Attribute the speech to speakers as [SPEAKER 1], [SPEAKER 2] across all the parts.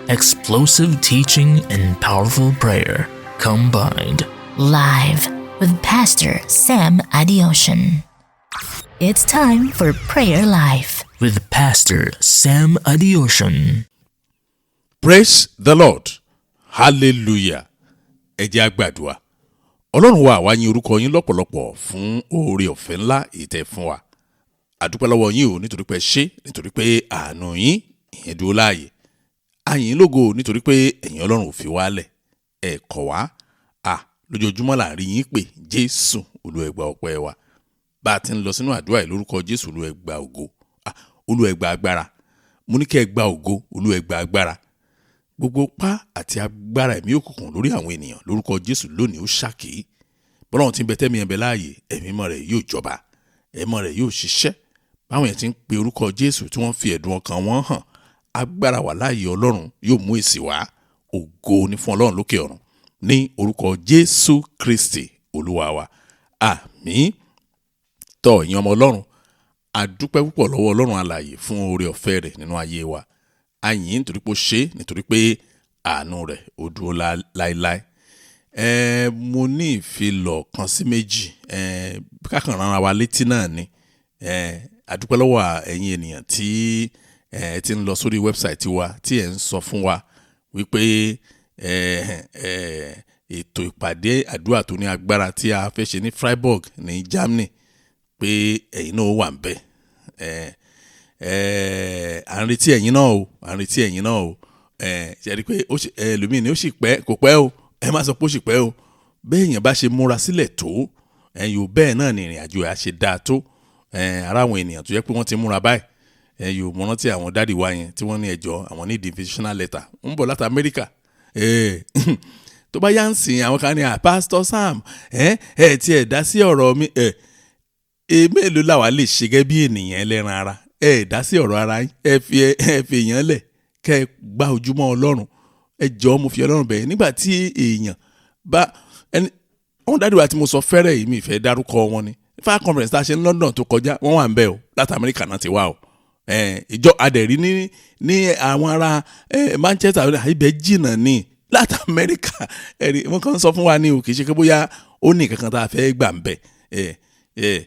[SPEAKER 1] Explosive teaching and powerful prayer combined.
[SPEAKER 2] Live with Pastor Sam Adeosun. It's time for Prayer Life.
[SPEAKER 1] With Pastor Sam Adeosun.
[SPEAKER 3] Praise the Lord, hallelujah. Ẹ jẹ́ á gbàdúrà. Ọlọ́run wa, àwa yìn orúkọ yín lọ́pọ̀lọpọ̀ fún oore ọ̀fẹ́ ńlá ìtẹ̀ fún wa. A dúpẹ́ lọ́wọ́ yín o, nítorí pé ẹ ṣé, nítorí pé àánú yín ìyẹn dúró láàyè. A yìn yín lógo nítorí pé ẹ̀yin Ọlọ́run ò fi wá lẹ̀, ẹ kọ̀ wá à. Lójoojúmọ́ là ń rí yín pé Jésù. Olúwa, ẹ gba ọpẹ́ wa. Bá a ti ń lọ sínú àdúrà yìí, lórúkọ Jésù, Olúwa, ẹ gba ògo. Olúwa, ẹ gba agbára. Mo ní kẹ́ ẹ gba ògo. Olúwa, ẹ gba agbára. Gbogbo ipá àti agbára ẹ̀mí òkùnkùn lórí àwọn ènìyàn, lórúkọ Jésù, lónìí ó ṣàkí. Bọ́lọ́run tí ń bẹ tẹ́mi ẹ̀ bẹ láàyè, ẹ̀mí mọ́ rẹ̀ yóò jọba, ẹ̀mọ́ rẹ̀ yóò ṣiṣẹ́. Báwọn yẹn ti ń pe orúkọ Jésù, tí wọ́n fi ẹ̀dùn ọkàn wọn hàn, agbára wà láàyè Ọlọ́run yóò mú èsì wá. Ògo ní fún Ọlọ́run lókè ọ̀run, ní orúkọ Jésù Kristi Olúwa wa, àmín. Tọ́ ìyẹn, ọmọ Ọlọ́run, a dúpẹ́ púpọ̀ lọ́wọ́ Ọlọ́run alààyè fún oore ọ̀fẹ́ rẹ̀ nínú ayé wa. A yìn ín nítorí pé ó ṣe é, nítorí pé àánú rẹ̀ ó dúró láéláé. Mo ní ìfilọ̀ kan sí méjì, kákan rán ara wa létí náà ni. A dúpẹ́ lọ́wọ́ ẹ̀yin ènìyàn tí ẹ ti ń lọ sórí website wa, tí ẹ ń sọ fún wa wípé ẹ ẹ ètò ìpàdé àdúrà tó ní agbára tí a fẹ́ ṣe ní Freiburg ní Germany, pé ẹ̀yin náà wà ń bẹ̀. ẹ ẹ à ń retí ẹ̀yin náà o, à ń retí ẹ̀yin náà o. Ṣe rí i pé ó ṣe ẹlòmíì ni ó sì pẹ́, kò pẹ́ o. Ẹ má sọ pé ó sì pẹ́ o. Bẹ́ẹ̀ èèyàn bá ṣe múra sílẹ̀ tó ẹ̀yin ò, bẹ́ẹ̀ náà ni ìrìn àjò ẹ̀ á ṣe dáa tó. Ara àwọn ènìyàn tó yẹ pé wọ́n ti múra báyìí, ẹ̀yin ò mọ̀, rántí àwọn daddy wa yẹn tí wọ́n ní ẹjọ́ àwọn ní invitational letter ń bọ̀ láti Amẹ́ríkà. Tó bá yá ń sìn, àwọn kan ní à, Pastor Sam, ẹ ẹ tí ẹ dá sí ọ̀rọ̀ mi. Ẹ ẹ mélòó làwa lè ṣe gẹ́gẹ́ bí ènìyàn ẹlẹ́ran ara? Ẹ dá sí ọ̀rọ̀ ara yín, ẹ fi èèyàn lẹ̀ kẹ́ ẹ gbá ojúmọ́ Ọlọ́run. Ẹ jọ̀ọ́, mo fi Ọlọ́run bẹ̀ yín. Nígbà tí èèyàn bá ẹni àwọn daddy wa tí mo sọ fẹ́rẹ̀ yìí, mi ìfẹ́ dárúkọ wọn ni, fire conference tá a ṣe ní London tó kọjá, wọ́n wà ń bẹ̀ o. Láti Amẹ́ríkà náà ti wá o. Ìjọ adẹ̀rí ní àwọn ará Manchester, ibẹ̀ jìnnà ní láti Amẹ́ríkà. Ẹ̀rí wọ́n kàn ń sọ fún wa ní o, kì í ṣe pé bóyá ó ní kankan tá a fẹ́ gbà ń bẹ̀. Ẹ ẹ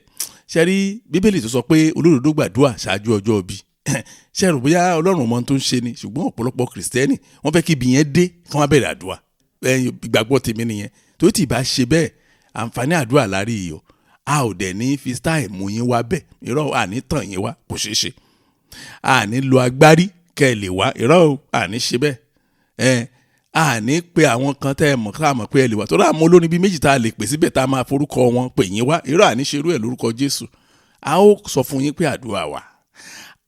[SPEAKER 3] ṣe rí Bíbélì tó sọ pé olódodo gbàdúrà ṣáájú ọjọ́ bí? Ṣe rò bóyá Ọlọ́run mọ ohun tó ń ṣe ni? Ṣùgbọ́n ọ̀pọ̀lọpọ̀ Kìrìsìtẹ́nì, wọ́n fẹ́ kí ibi yẹn dé kí wọ́n bẹ̀rẹ̀ àdúrà. Ìgbàgbọ́ tèmi nìyẹn. Torí tí ì bá ṣe bẹ́ẹ̀, àǹfààní àdúrà lárí yìí o. A ò dẹ̀ ní fi style mú yín wá bẹ́ẹ̀. Irọ́, àní tàn yín wá, kò ṣeé ṣe. Àní lo agbárí kẹ́ ẹ lè wá. Irọ́ o, àní ṣe bẹ́ẹ̀. Ẹ àní pé àwọn kan tẹ́ ẹ mọ̀ ká mọ̀ pé ẹ lè wá, torí àmọ́ olórin bíi méjì tá a lè pè síbẹ̀, tá a máa forúkọ wọn pè yín wá. Irọ́, àní ṣerú ẹ̀ lórúkọ Jésù. A ó sọ fún yín pé àdúrà wà.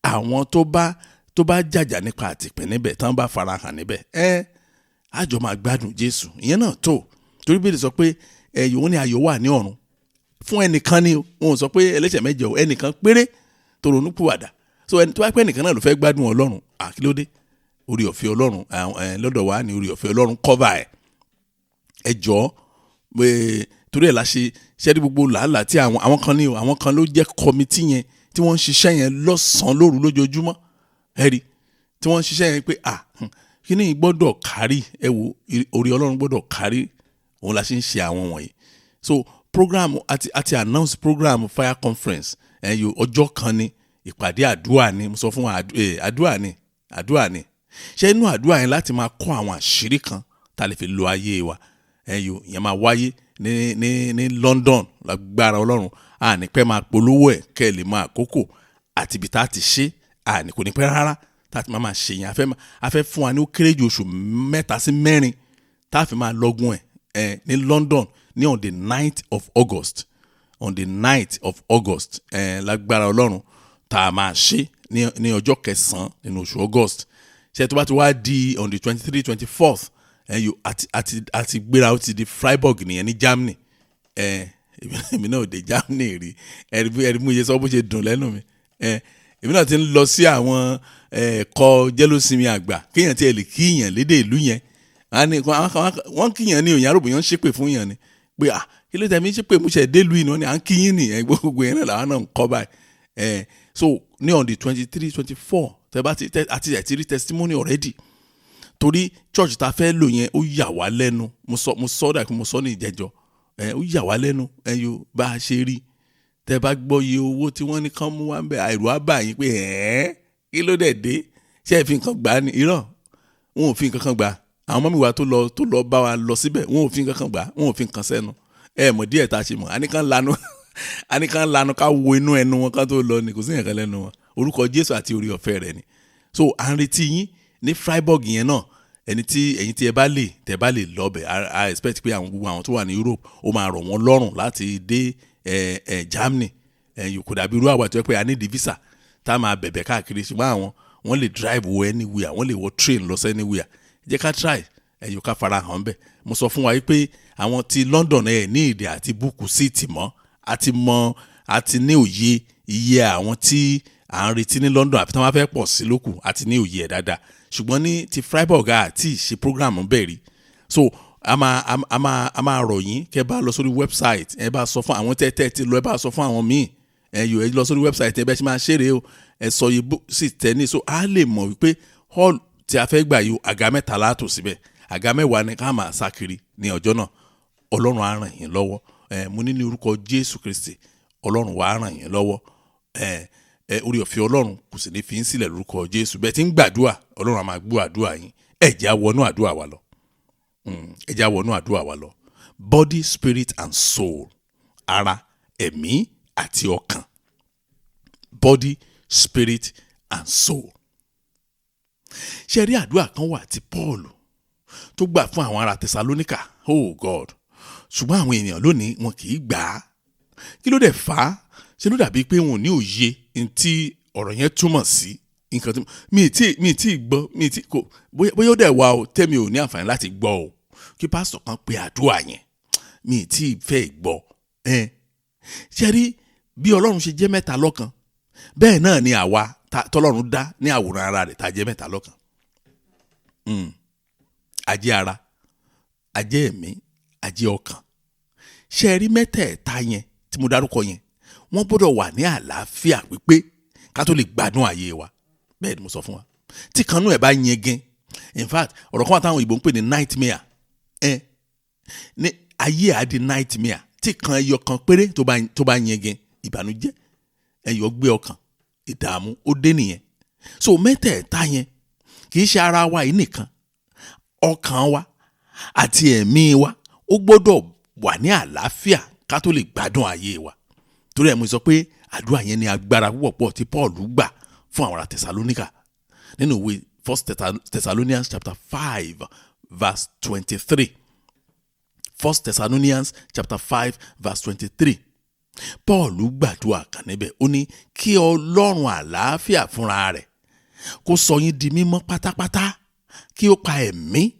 [SPEAKER 3] Àwọn tó bá jàjà nípa àtìpín níbẹ̀, tán bá farahàn níbẹ̀, ẹ àjọ máa gbádùn Jésù. Ìyẹn náà tó, torí bí sọ pé ẹ̀yìn òun ni ayọ̀ wà ní ọ̀run fún ẹnìkan ni o. Wọn ò sọ pé ẹlẹ́ṣẹ̀ mẹ́jọ o, ẹnìkan péré tó ronú pìwàdà. So ẹni tó bá pẹ́ ẹnìkan náà ló fẹ́ gbádùn Ọlọ́run, àkílódé orí ọ̀fẹ́ Ọlọ́run lọ́dọ̀ wa ni orí ọ̀fẹ́ Ọlọ́run cover ẹ̀. Ẹ jọ̀ọ́, pé torí ẹ̀ la ṣe ṣẹ́rí gbogbo làálàá tí àwọn kan ní o. Àwọn kan ló jẹ́ committee yẹn tí wọ́n ń ṣiṣẹ́ yẹn lọ́sàn-án lóru lójoojúmọ́. Ẹ rí tí wọ́n ń ṣiṣẹ́ yẹn pé ah, kíní gbọ́dọ̀ kárí. Ẹ wo, orí Ọlọ́run gbọ́dọ̀ kárí, òun la ṣe ń ṣe àwọn wọ̀nyí. So program àti announce program fire conference ẹ̀yọ ọjọ́ kan ni, ìpàdé àdúrà ni. Mo sọ fún wa, àdúrà ni, àdúrà ni. Ṣé inú àdúrà yẹn láti máa kọ́ àwọn àṣírí kan tá a lè fi lo ayé wa? Ẹ̀yọ ìyẹn máa wáyé ní London lágbára Ọlọ́run. Àní pẹ́ máa polówó ẹ̀ kẹ́ ẹ lè mọ àkókò àti ibi tá a ti ṣe. Àní kò ní pẹ́ rárá tá a ti máa ṣe yẹn. A fẹ́ fún wa ní ó kéré ju oṣù 3 sí 4 tá a fi máa lọ́gùn ẹ̀ ní London ní on the 9th of August, on the 9th of August lágbára Ọlọ́run, tá a máa ṣe ní ọjọ́ kẹsàn-án nínú oṣù August. Ṣe tó bá ti wá di on the 23, 24th, ẹ yóò àti gbéra, ó ti di Freiburg nìyẹn ní Germany. Èmi náà ò dé Germany rí. Ẹ̀rí mú iye sọ bó ṣe dùn lẹ́nu mi. Èmi náà ti ń lọ sí àwọn ẹ̀kọ́ jẹ́lósinmi àgbà, kéèyàn tiẹ̀ lè kíyàn lédè ìlú yẹn. Wọ́n kíyàn ní òyìn arúgbó yẹn ń ṣépè fún yàn ni pé ah, kí ló tẹ̀ mí ṣépè? Mú ṣe dé ìlú yìí ni à ń kíyìn nìyẹn. Gbogbo yẹn náà làwọn náà ń kọ́ báyìí. So ní on the 23, 24, tẹ bá ti àti ẹ̀ ti rí testimony already. Torí church ta fẹ́ lò yẹn, ó yà wá lẹ́nu. Mo sọ dà pé mo sọ ní ìjẹjọ ẹ, ó yà wá lẹ́nu. Ẹ yo bá a ṣe rí, tẹ bá gbọ́ iye owó tí wọ́n ní kán mú wá ń bẹ̀, àìrò á bà yín pé ẹ̀ẹ́, kí ló dẹ̀ dé? Ṣé ẹ fi nǹkan gbà á ni? Irọ́, wọn ò fi nǹkan kan gbà. Àwọn mummy wa tó lọ bá wa lọ síbẹ̀, wọn ò fi nǹkan kan gbà, wọn ò fi nǹkan sẹ́nu. Ẹ mọ̀ díẹ̀ tá a ṣe mọ̀, àníkàn lanu ká wo inú ẹnu wọn ká tó lọ ni. Kò sí nǹkan lẹ́nu wọn. Orúkọ Jésù àti orí ọ̀fẹ́ rẹ̀ ni. So à ń retí yín ní Freiburg yẹn náà. Ẹni tí ẹ̀yin tí ẹ bá lè tẹ́ bá lè lọ bẹ̀, I expect pé àwọn gbogbo àwọn tó wà ní Europe, ó máa rọ̀ wọ́n lọ́rùn láti dé ẹ ẹ Germany. Ẹ kò dàbí irú àwa tó yẹ pé a ní di visa tá a máa bẹ̀bẹ̀ káàkiri, ṣùgbọ́n àwọn wọ́n lè drive wọ anywhere, wọ́n lè wọ train lọ sí anywhere. Jẹ́ ká try ẹ̀yọ̀ ká fara hàn bẹ́ẹ̀. Mo sọ fún wa pé àwọn ti London ẹ̀ ní ìdí àti book seat mọ́, àti mọ àti ní òye iye àwọn tí à ń retí ní London, àfi tí wọ́n bá fẹ́ pọ̀ sí lókù, àti ní òye ẹ̀ dáadáa. Ṣùgbọ́n ní ti Freiburg, àti ṣe program bẹ́ẹ̀ rí. So a máa rọ̀ yín kẹ́ bá lọ sórí website, ẹ bá sọ fún àwọn tẹ́tẹ́ ti lọ, ẹ bá sọ fún àwọn míì. Ẹ yóò ẹ lọ sórí website, ẹ bẹ́ẹ̀ ṣe máa ṣeré o, ẹ sọ yìí sì tẹ́ ní. So a lè mọ̀ wípé hall tí a fẹ́ gbà yìí, àga 3 látò síbẹ̀, àga 10 ni ká máa sá kiri ní ọjọ́ náà. Ọlọ́run á ràn yín lọ́wọ́. Ẹ mo ní ní orúkọ Jésù Kristi, Ọlọ́run wa á ràn yín lọ́wọ́. Ẹ orí ọ̀fẹ́ Ọlọ́run kò sì ní fi ń sílẹ̀ lórúkọ Jésù. Bẹ́ẹ̀ tí ń gbàdúrà, Ọlọ́run á máa gbọ́ àdúrà yín. Ẹ jẹ́ á wọnú àdúrà wa lọ. Ẹ jẹ́ á wọnú àdúrà wa lọ. Body, spirit and soul, ara, ẹ̀mí àti ọkàn. Body, spirit and soul. Ṣe rí, àdúrà kan wà tí Paul tó gbà fún àwọn ará Tẹsalóníkà. Oh God! Ṣùgbọ́n àwọn èèyàn lónìí, wọn kì í gbà á. Kí ló dẹ̀ fà á? Ṣe ló dàbí pé wọn ò ní òye ntí ọ̀rọ̀ yẹn túmọ̀ sí? Nǹkan tí mi tí gbọ́, mi tí kò bóyá ó dẹ̀ wá o, tẹ́mi ò ní àǹfààní láti gbọ́ o, kí pásítọ̀ kan pe àdúrà yẹn, mi tí fẹ́ gbọ́ ẹ. Ṣe rí, bí Ọlọ́run ṣe jẹ́ mẹ́ta lọ́kan, bẹ́ẹ̀ náà ni àwa tọ́lọ́run dá ní àwòrán ara rẹ̀ tá jẹ́ mẹ́ta lọ́kan. Ajẹ́ ara, ajẹ́ ẹ̀mí, ajẹ́ ọkàn. Ṣe rí, mẹ́tẹ̀ẹ̀ta yẹn tí mo dárúkọ yẹn, wọ́n gbọ́dọ̀ wà ní àlàáfíà pípé ká tó lè gbádùn ayé wa. Bẹ́ẹ̀ ni mo sọ fún wa. Tí kanú ẹ̀ bá yẹn gan, in fact, ọ̀rọ̀ kan wà táwọn òyìnbó ń pè ní nightmare. Ẹ ní ayé á di nightmare tí kan ẹyọ kan péré tó bá yẹn gan, ìbànújẹ́ ẹyọ gbé ọkàn, ìdààmú ó dé nìyẹn. So mẹ́tẹ̀ẹ̀ta yẹn, kì í ṣe ara wa yìí nìkan, ọkàn wa àti ẹ̀mí wa, ó gbọ́dọ̀ wà ní àlàáfíà ká tó lè gbádùn ayé wa. Torí ẹ̀ mo sọ pé àdúrà yẹn ní agbára púpọ̀ pọ̀ tí Paul gbà fún àwọn ará Tẹsalóníkà nínú ìwé First Thessalonians chapter 5 verse 23. First Thessalonians chapter 5 verse 23. Paul gbàdúrà kan níbẹ̀. Ó ní kí Ọlọ́run àlàáfíà fúnra rẹ̀ kó sọ yín di mímọ́ pátápátá, kí ó pa ẹ̀mí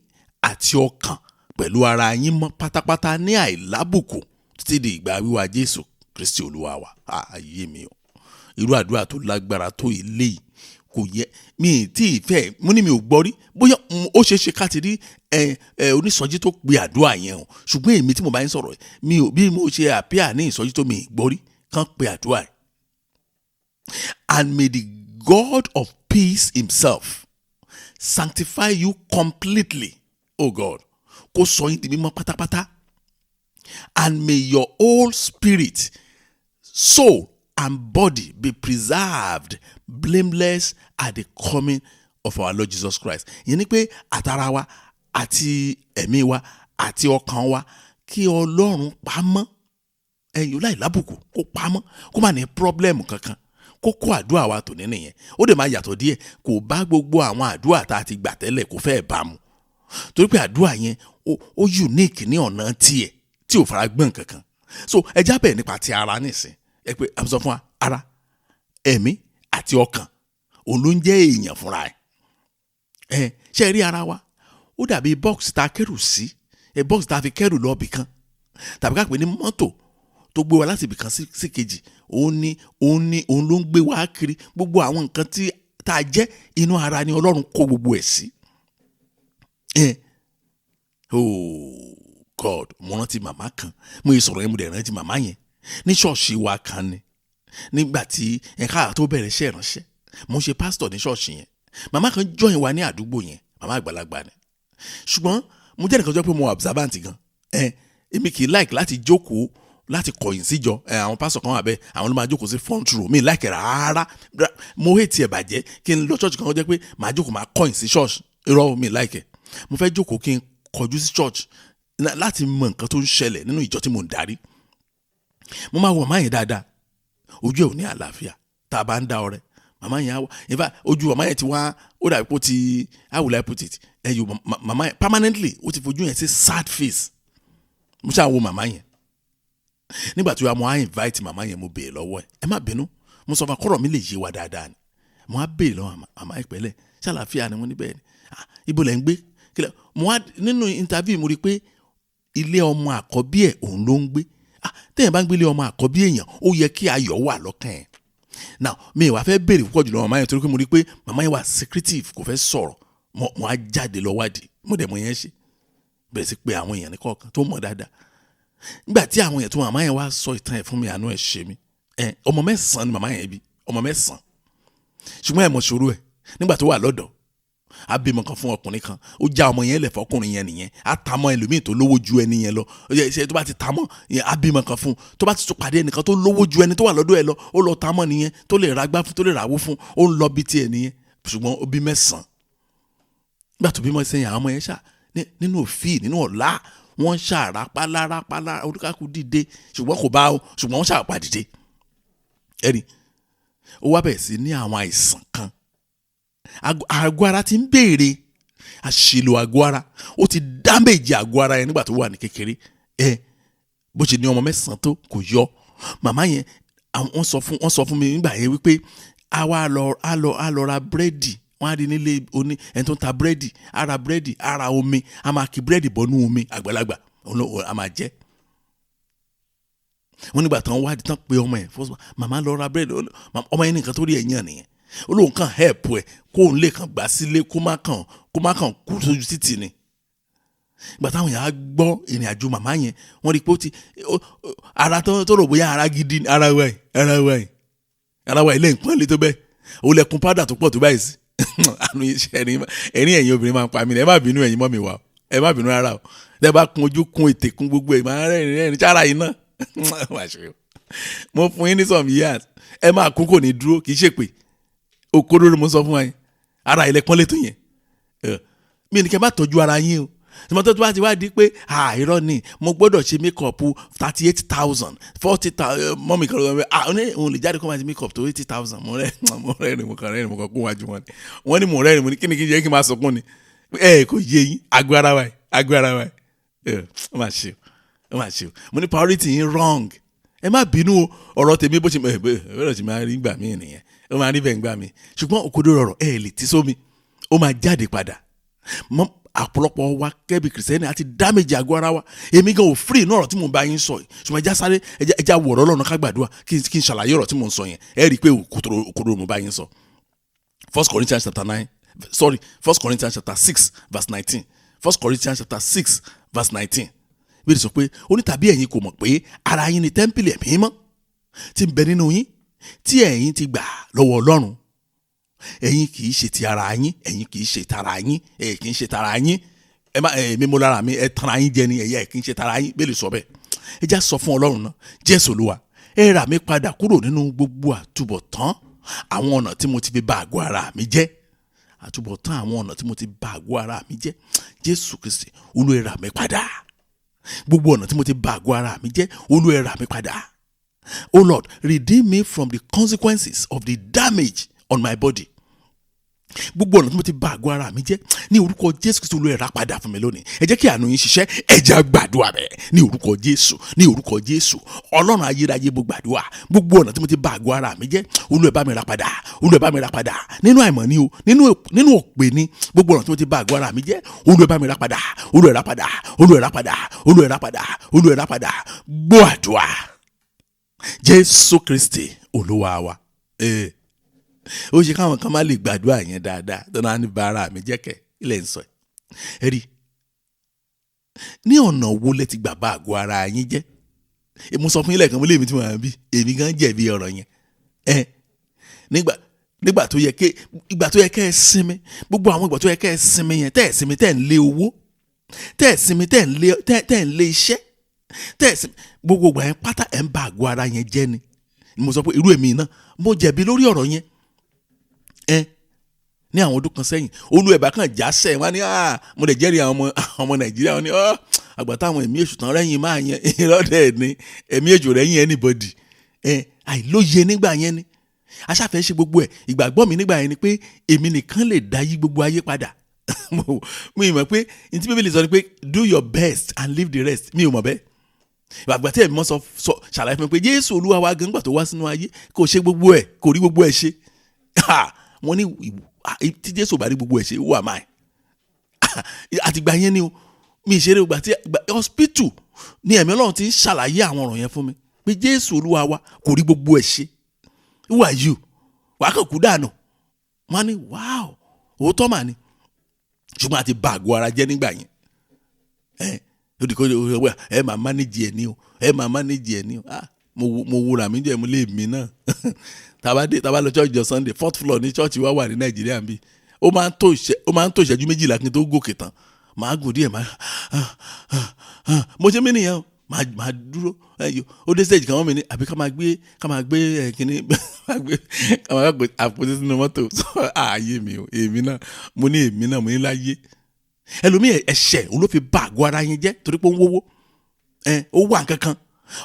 [SPEAKER 3] àti ọkàn pẹ̀lú ara yín mọ́ pátápátá ní àìlábùkù títí di ìgbà wíwá Jésù Kristi Olúwa wa. Ayé mi o! Irú àdúrà tó lágbára tó ilé yìí, kò yẹ mi ì tí ì fẹ́. Mo ní mi ò gbọ́ rí. Bóyá ó ṣeé ṣe ká ti rí ẹ ẹ onísọjí tó pe àdúrà yẹn o, ṣùgbọ́n èmi tí mo bá ń sọ̀rọ̀, mi ò bí mo ṣe àpíà ní ìsọjí tó, mi ì gbọ́ rí kán pe àdúrà yẹn. And may the God of peace himself sanctify you completely. Oh God, kó sọ yín di mímọ́ pátápátá. And may your whole spirit, soul and body be preserved blameless at the coming of our Lord Jesus Christ. Ìyẹn ni pé àtara wa àti ẹ̀mí wa àti ọkàn wa, kí Ọlọ́run pamọ́ ẹ̀yìn láì lábùkù, kó pamọ́, kó má ní problem kankan. Kókó àdúrà wa tòní nìyẹn. Ó dẹ̀ máa yàtọ̀ díẹ̀, kò bá gbogbo àwọn àdúrà tá a ti gbà tẹ́lẹ̀, kò fẹ́ẹ̀ bá mu, torí pé àdúrà yẹn ó unique ní ọ̀nà tiẹ̀ tí ò fara gbọ́n kankan. So ẹja bẹ́ẹ̀ nípa ti ara nísìn, ẹ pé a sọ fún wa, ara, ẹ̀mí àti ọkàn, òun ló ń jẹ́ èèyàn fúnra ẹ̀. Ẹ ṣe rí, ara wa ó dàbí box tá a kẹ́rù sí, ẹ box tá a fi kẹ́rù lọ ibì kan, tàbí ká pè ní mọ́tò tó gbé wa láti ibì kan sí kejì. Òun ni òun ló ń gbé wa kiri. Gbogbo àwọn nǹkan tí tá a jẹ́ inú ara ni Ọlọ́run kó gbogbo ẹ̀ sí. Ẹ oh God! Mo rántí màmá kan. Mo yẹ sọ̀rọ̀ yẹn, mo dẹ̀ rántí màmá yẹn ní ṣọ́ọ̀ṣì wa kan ni. Nígbà tí ẹ̀ka tó bẹ̀rẹ̀ iṣẹ́ ìránṣẹ́, mo ń ṣe pásítọ̀ ní ṣọ́ọ̀ṣì yẹn, màmá kan join wa ní àdúgbò yẹn. Màmá àgbàlagbà ni. Ṣùgbọ́n mo jẹ́ nìkan tó jẹ́ pé mo observant gan. Èmi kì í like láti jókòó láti kọ̀yìn síjọ. Àwọn pásọ̀ kan wà bẹ́ẹ̀, àwọn ló máa jókòó sí front row. Mi like rárá, mo hate ẹ̀ bàjẹ́ kí n lọ church kan jẹ́ pé màá jókòó máa kọ̀yìn sí church. Irọ́, mi like ẹ̀. Mo fẹ́ jókòó kí n kọjú sí church láti mọ nǹkan tó ń ṣẹlẹ̀ nínú ìjọ tí mo ń darí. Mo máa wo màmá yẹn dáadáa, ojú ẹ̀ ò ní àlàáfíà. Tá a bá ń dá ọrẹ, màmá yẹn á wá. In fact, ojú màmá yẹn ti wá, ó dàbí pé ó ti, how will I put it, ẹ yóò màmá yẹn permanently, ó ti fojú yẹn sí sad face. Mo ṣáà wo màmá yẹn nígbà tí mo á invite màmá yẹn, mo béèrè lọ́wọ́ ẹ̀. Ẹ má bínú, mo sọ fún akọ́rọ̀ mi lè yé wa dáadáa ni. Mo á béèrè lọ́wọ́ màmá, ìpẹ́lẹ̀ ṣàlàáfíà ni? Wọ́n ní bẹ́ẹ̀ ni. Ibo lẹ̀ ń gbé? Kílẹ̀ mo wá nínú interview, mo rí i pé ilé ọmọ àkọ́bí ẹ̀ òun ló ń gbé. Téèyàn bá ń gbé ilé ọmọ àkọ́bí èèyàn, ó yẹ kí ayọ̀ wà lọ́kàn ẹ̀. Now, mi ìwà fẹ́ béèrè púpọ̀ jùlọ màmá yẹn torí pé mo rí i pé màmá yẹn wà secretive, kò fẹ́ sọ̀rọ̀. Mo á jáde lọ wádìí, mo dẹ̀ mọ yẹn ṣe bẹ̀rẹ̀ sí pé àwọn èèyàn ní kọ̀ọ̀kan tó mọ̀ dáadáa. Nígbà tí àwọn èèyàn tó màmá yẹn wá sọ ìtàn ẹ̀ fún mi, àánú ẹ̀ ṣe mí. Ẹ ọmọ 9 ni màmá yẹn bí, ọmọ 9. Ṣùgbọ́n ẹ̀ mọ̀ ṣòro ẹ̀, nígbà tó wà lọ́dọ̀, a bímọ kan fún ọkùnrin kan, ó já ọmọ yẹn lẹ̀ fọkùnrin yẹn nìyẹn. Á ta mọ́ ẹlòmíì tó lówó ju ẹni yẹn lọ. Ṣe tó bá ti ta mọ́ yẹn, á bímọ kan fún, tó bá ti tún pàdé ẹnìkan tó lówó ju ẹni tó wà lọ́dọ̀ ẹ lọ, ó lọ ta mọ́ nìyẹn, tó lè ragbá fún, tó lè ràwó fún, ó ń lọ bí tiẹ̀ nìyẹn. Ṣùgbọ́n ó bí 9. Nígbà tó bímọ sẹ́yìn, àwọn ọmọ yẹn ṣá nínú òfin, nínú ọ̀la, wọ́n ṣàrápálá rápálá, olúkàkú dìde, ṣùgbọ́n kò bá o, ṣùgbọ́n wọ́n ṣàpá dìde. Ẹ̀rí ó wá bẹ̀rẹ̀ sí ní àwọn àìsàn kan. Àgọ́ ara ti ń béèrè àṣìlò àgọ́ ara, ó ti damage àgọ́ ara yẹn nígbà tó wà ní kékeré. Ẹ bó ṣe ní ọmọ 9 tó kò yọ màmá yẹn. Wọ́n sọ fún mi nígbà yẹn wípé a wá lọ a lọ ra búrẹ́dì. Wọ́n á rí nílé oní ẹni tó ń ta búrẹ́dì, á ra búrẹ́dì, á ra omi, á máa kí búrẹ́dì bọ́nú omi àgbàlagbà, òun ló a máa jẹ. Wọ́n nígbà tán wá tán pé ọmọ yẹn first, màmá lọ ra búrẹ́dì, ọmọ yẹn nìkan tó rí ẹ̀yàn nìyẹn. Ó lóun kàn help ẹ̀ kóun lè kàn gbà sílé, kó má kàn kú sójú títì ni. Ìgbà táwọn yàrá gbọ́ ìrìn àjò màmá yẹn, wọ́n rí i pé ó ti ara tó rò bóyá ara gidi ni, ara wa yìí, ara wa yìí, ara wa ilé nǹkan lè tó bẹ́ẹ̀, ó lẹkùn powder tó pọ̀ tó báyìí sí. Àánú iṣẹ́ ẹ̀rín ẹ̀rín ẹ̀yin obìnrin máa ń pa mí. Ẹ má bínú, ẹ̀yin mọ́ mi wá o, ẹ má bínú rárá o. Tẹ́ bá kun ojú, kun ètè, kun gbogbo ẹ̀, máa rẹ́rìn rẹ́rìn sára yìí náà. Wá ṣe o, mo fún yín ní some years, ẹ máa kún, kò ní dúró. Kì í ṣèpè, òkodoro mo sọ fún wa yẹn. Ara ilẹ̀ pọ́n létò yẹn. Mi ní kẹ́ má tọ́jú ara yín o. Tòmọ́tò tó bá ti wá di pé, ah, irọ́ ni, mo gbọ́dọ̀ ṣe make up 38,000, 40,000, mọ́mì kan ló sọ pé, ah, ní òun lè jáde kó máa ti make up tó 80,000. Mo rẹ́rìn, mo kàn rẹ́rìn, mo kàn kó wájú wọn ni. Wọ́n ní mo rẹ́rìn, mo ní kí ni kí n jẹ́ kí n máa sọkún ni? Ẹ kò yé yín, agbára wa yìí, agbára wa yìí, ó máa ṣe o, ó máa ṣe o. Mo ní priority yín wrong. Ẹ má bínú o, ọ̀rọ̀ tèmi bó ṣe ẹ bẹ́ẹ̀ ṣe máa rí gbà mí nìyẹn, ó máa rí bẹ́ẹ̀ gbà mí. Ṣùgbọ́n òkodoro ọ̀rọ̀ ẹ lè tí sómi, ó máa jáde padà mọ́. Àpọ̀lọpọ̀ wa kẹ́bi kìrìsìtẹ́nì àti damage àgọ́ ara wa. Èmi gan ò free inú ọ̀rọ̀ tí mò ń bá yín sọ yìí, ṣùgbọ́n ẹja sáré, ẹja wọ̀rọ̀ lọ́nà ká gbàdúrà, kí n ṣàlàyé ọ̀rọ̀ tí mò ń sọ yẹn. Ẹ rí i pé òkodoro mo bá yín sọ. First Corinthians chapter 9, sorry, First Corinthians chapter 6 verse 19. First Corinthians chapter 6 verse 19. Bí ó sọ pé ó ní, tàbí ẹ̀yin kò mọ̀ pé ara yín ni tẹ́ḿpìlì Ẹ̀mí Mímọ́ tí ń bẹ nínú yín, tí ẹ̀yin ti gbà lọ́wọ́ Ọlọ́run? Ẹ̀yin kì í ṣe ti ara yín. Ẹ̀yin kì í ṣe tara yín. Ẹ̀yin kì í ṣe tara yín. Ẹ má ẹ mímú lára mi, ẹ tanra yín jẹ ni. Ẹ̀yà ẹ̀ kì í ṣe tara yín. Bẹ́ẹ̀ lè sọ bẹ́ẹ̀. Ẹ já sọ fún Ọlọ́run náà. Jésù Olúwa, ẹ rà mí padà kúrò nínú gbogbo àtúbọ̀tán àwọn ọ̀nà tí mo ti fi bà àgọ́ ara mi jẹ́, àtúbọ̀tán àwọn ọ̀nà tí mo ti bà àgọ́ ara mi jẹ́. Jésù Kristi Olúwa, ẹ rà mí padà. Gbogbo ọ̀nà tí mo ti bà àgọ́ ara mi jẹ́, Olúwa, ẹ rà mí padà. Oh Lord, redeem me from the consequences of the damage on my body. Gbogbo ọ̀nà tí mo ti bà àgọ́ ara mi jẹ́, ní orúkọ Jésù Kristu, Olúwa, ẹ rà padà fún mi lónìí. Ẹ jẹ́ kí àánú yín ṣiṣẹ́. Ẹ jẹ́ á gbàdúrà bẹ́ẹ̀. Ní orúkọ Jésù, ní orúkọ Jésù, Ọlọ́run ayérayé, mo gbàdúrà. Gbogbo ọ̀nà tí mo ti bà àgọ́ ara mi jẹ́, Olúwa, ẹ bá mi rà padà. Olúwa, ẹ bá mi rà padà. Nínú àìmọ̀ ni o, nínú òpè ni, gbogbo ọ̀nà tí mo ti bà àgọ́ ara mi jẹ́, Olúwa, ẹ bá mi rà padà. Olúwa, ẹ rà padà. Olúwa, ẹ rà padà. Olúwa, ẹ rà padà. Olúwa, ẹ rà padà. Gbọ́ àdúrà, Jésù Kristi Olúwa wa. Ó ṣe káwọn kan má lè gbàdúrà yẹn dáadáa tó náà ní bàárà mi jẹ́kẹ̀ ilẹ̀ ń sọ ẹ̀ rí. Ní ọ̀nà wo lẹ ti gbà bá àgọ́ ara yín jẹ́? Mo sọ fún yín lẹ́ẹ̀kan, mo lé mi tí mo wà bí, èmi gan jẹ̀bi ọ̀rọ̀ yẹn. Ẹ nígbà Nígbà tó yẹ kẹ́, ìgbà tó yẹ kẹ́ ẹ sinmi, gbogbo àwọn ìgbà tó yẹ kẹ́ ẹ sinmi yẹn, tẹ́ ẹ sinmi, tẹ́ ẹ ń lé owó, tẹ́ ẹ sinmi, tẹ́ ẹ ń lé iṣẹ́, tẹ́ ẹ sinmi, gbogbo ìgbà yẹn pátá ẹ̀ ń ba àgọ́ ara yẹn jẹ́ ni. Mo sọ pé irú èmi náà, mo jẹ̀bi lórí ọ̀rọ̀ yẹn. Ẹ ní àwọn ọdún kan sẹ́yìn, olú ẹ̀bá kan já sẹ̀ wọ́n ní, mo lè jẹ́rìí àwọn ọmọ Nàìjíríà, wọ́n ní àgbà táwọn ẹ̀mí èṣù tán rẹ́yìn máa yẹn. Irọ́ ni, ẹ̀mí èṣù rẹ́yìn anybody. Ẹ àìlóye nígbà yẹn ni aṣáfẹ́ ṣe gbogbo ẹ̀. Ìgbàgbọ́ mi nígbà yẹn ni pé èmi nìkan lè dá yí gbogbo ayé padà. Mi mọ̀ pé n tí Bíbélì sọ ni pé do your best and leave the rest. Mi ò mọ̀ bẹ́ẹ̀. Àgbà tí ẹ̀mí mọ́ sọ ṣàlàyé fún mi pé Jésù Olúwa wa gan gbà tó wá sínú ayé kò ṣe gbogbo ẹ̀, kò rí gbogbo ẹ̀ ṣe. Wọ́n ní tí Jésù bá rí gbogbo ẹ̀ ṣe, who am I? Àtìgbà yẹn ni o, mi ìṣeré ìgbà tí hospital ni ẹ̀mí Ọlọ́run ti ń ṣàlàyé àwọn ọ̀rọ̀ yẹn fún mi pé Jésù Olúwa wa kò rí gbogbo ẹ̀ ṣe. Who are you? Wàá kàn kú dànù. Wọ́n ní wow, òótọ́ mà ni. Ṣùgbọ́n àti ba àgọ́ ara jẹ́ nígbà yẹn. Ẹ ẹ máa manage ẹ ní o, ẹ máa manage ẹ ní o. Mo wúra mi jẹ́ mo lé mi náà. Tàbá lọ church jọ Sunday, fourth floor ní church wa wà ní Nàìjíríà bí. Ó máa ń tó ìṣẹ́jú 12 kí n tó gòkè tán. Màá gùn díẹ̀, màá mo ṣe mí nìyẹn o. Màá dúró. Ó dé stage kan wọ́n mi ní àbí ká máa gbé kíní, ká máa gbé àpótí sínú mọ́tò. Ààyè mi o, èmi náà mo ní, èmi náà mo ní láyé. Ẹlòmíì ẹ̀ṣẹ̀ òun ló fi ba àgọ́ ara yẹn jẹ́ torí pé ó ń wówó. Ó wà nǹkan kan,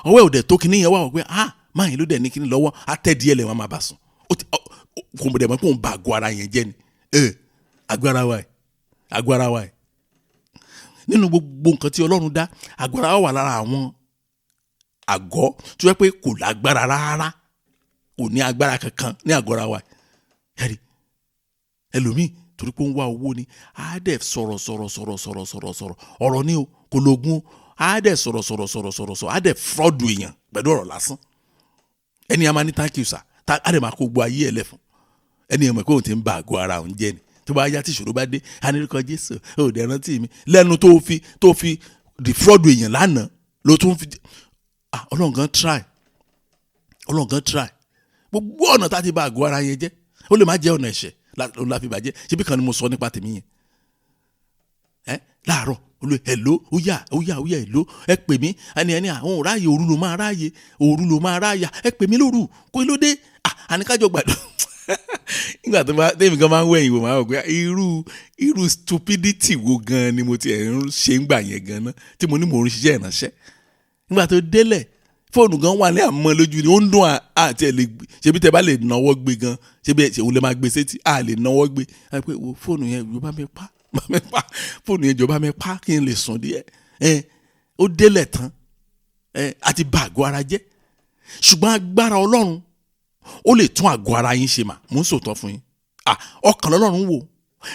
[SPEAKER 3] ọwọ́ ẹ̀ ò dẹ̀ tó kíní yẹn wà wọ́n pé máa yẹn ló dẹ̀ ní kíní lọ́wọ́, á tẹ́ díẹ̀ lẹ̀ wọ́n máa bá sùn. Kò dẹ̀ mọ̀ pé òun ba àgọ́ ara yẹn jẹ́ ni. Àgọ́ ara wa ẹ̀, àgọ́ ara wa ẹ̀, nínú gbogbo nǹkan tí Ọlọ́run dá, àgọ́ ara wa wà lára àwọn àgọ́ tó yẹ pé kò lágbára rárá, kò ní agbára kankan ní àgọ́ ara wa. Ẹ̀rí ẹlòmíì torí pé ó ń wá owó ni, á dẹ̀ sọ̀rọ̀ sọ̀rọ̀ sọ̀rọ̀ sọ̀rọ̀ sọ̀rọ̀ sọ̀rọ̀ ọ̀rọ̀ ni o, kò lóògùn, á dẹ̀ sọ̀rọ̀ sọ̀rọ̀ sọ̀rọ̀ sọ̀rọ̀ sọ̀rọ̀, á dẹ̀ fraud èèyàn pẹ̀lú ọ̀rọ̀ lásán. Ẹni a máa ní thank you sir, á dẹ̀ máa kó gbọ́ ayé ẹ̀ lẹ́fun. Ẹni ẹ̀ mọ̀ pé òun ti ń ba àgọ́ ara òun jẹ́ ni. Tó bá yá tí ìṣòro bá dé, á ní orúkọ Jésù, ó dẹ̀ rántí mi lẹ́nu tó fi defraud èèyàn lánàá ló tún fi. Ọlọ́run gan try, Ọlọ́run gan try. Gbogbo ọ̀nà tá a ti ba àgọ́ ara yẹn jẹ́, ó lè má jẹ́ ọ̀nà ẹ̀ṣẹ̀ la fi bàjẹ́. Ṣebí kan ni mo sọ nípa tèmi yẹn ẹ láàárọ̀ olú. Hello, ó yá, ó yá, ó yá, hello, ẹ pè mí. Ẹni àwọn ò ráàyè, òru ló máa ráàyè, òru ló máa ráàyà, ẹ pè mí lóru. Kó ló dé? Àníkájọ gbàdúrà. Nígbà tó bá tẹ́mi kan máa ń wẹ̀yìn wò, máa wọ̀ pé irú stupidity wo gan ni mo ti ẹ̀ ń ṣe ń gbà yẹn gan ná, tí mo ní mò ń ṣiṣẹ́ ìránṣẹ́. Nígbà tó délẹ̀, fóònù gan wà ní àmọ́ lójú ni ó ń dún, àti ẹ̀ lè ṣebí tẹ bá lè náwó gbé gan, ṣebí ẹ̀ òun lè máa gbé sétí, à lè náwó gbé. Ẹ pé wo fóònù yẹn, jọba mi pa, bá mi pa fóònù yẹn, jọba mi pa kí n lè sùn díẹ̀. Ẹ ó délẹ̀ tán, ẹ àti bà àgọ́ ara jẹ́. Ṣùgbọ́n agbára Ọlọ́run ó lè tún àgọ́ ara yín ṣe mà. Mò ń sòtọ́ fún yín. Ọkàn lọ́lọ́run wò.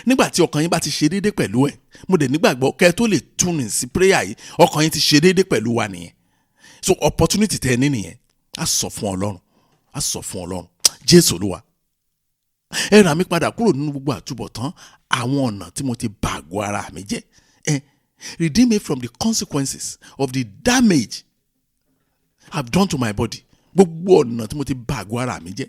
[SPEAKER 3] Nígbà tí ọkàn yín bá ti ṣe déédé pẹ̀lú ẹ̀, mo dẹ̀ nígbàgbọ́ kẹ́ ẹ tó lè tune in sí prayer yìí, ọkàn yín ti ṣe déédé pẹ̀lú wa nìyẹn. So opportunity tẹ́ ẹ ní nìyẹn. Á sọ fún Ọlọ́run, á sọ fún Ọlọ́run, Jésù Olúwa, ẹ rà mí padà kúrò nínú gbogbo àtúbọ̀tán àwọn ọ̀nà tí mo ti bà àgọ́ ara mi jẹ́. Ẹ redeem me from the consequences of the damage I've done to my body. Gbogbo ọ̀nà tí mo ti bà àgọ́ ara mi jẹ́,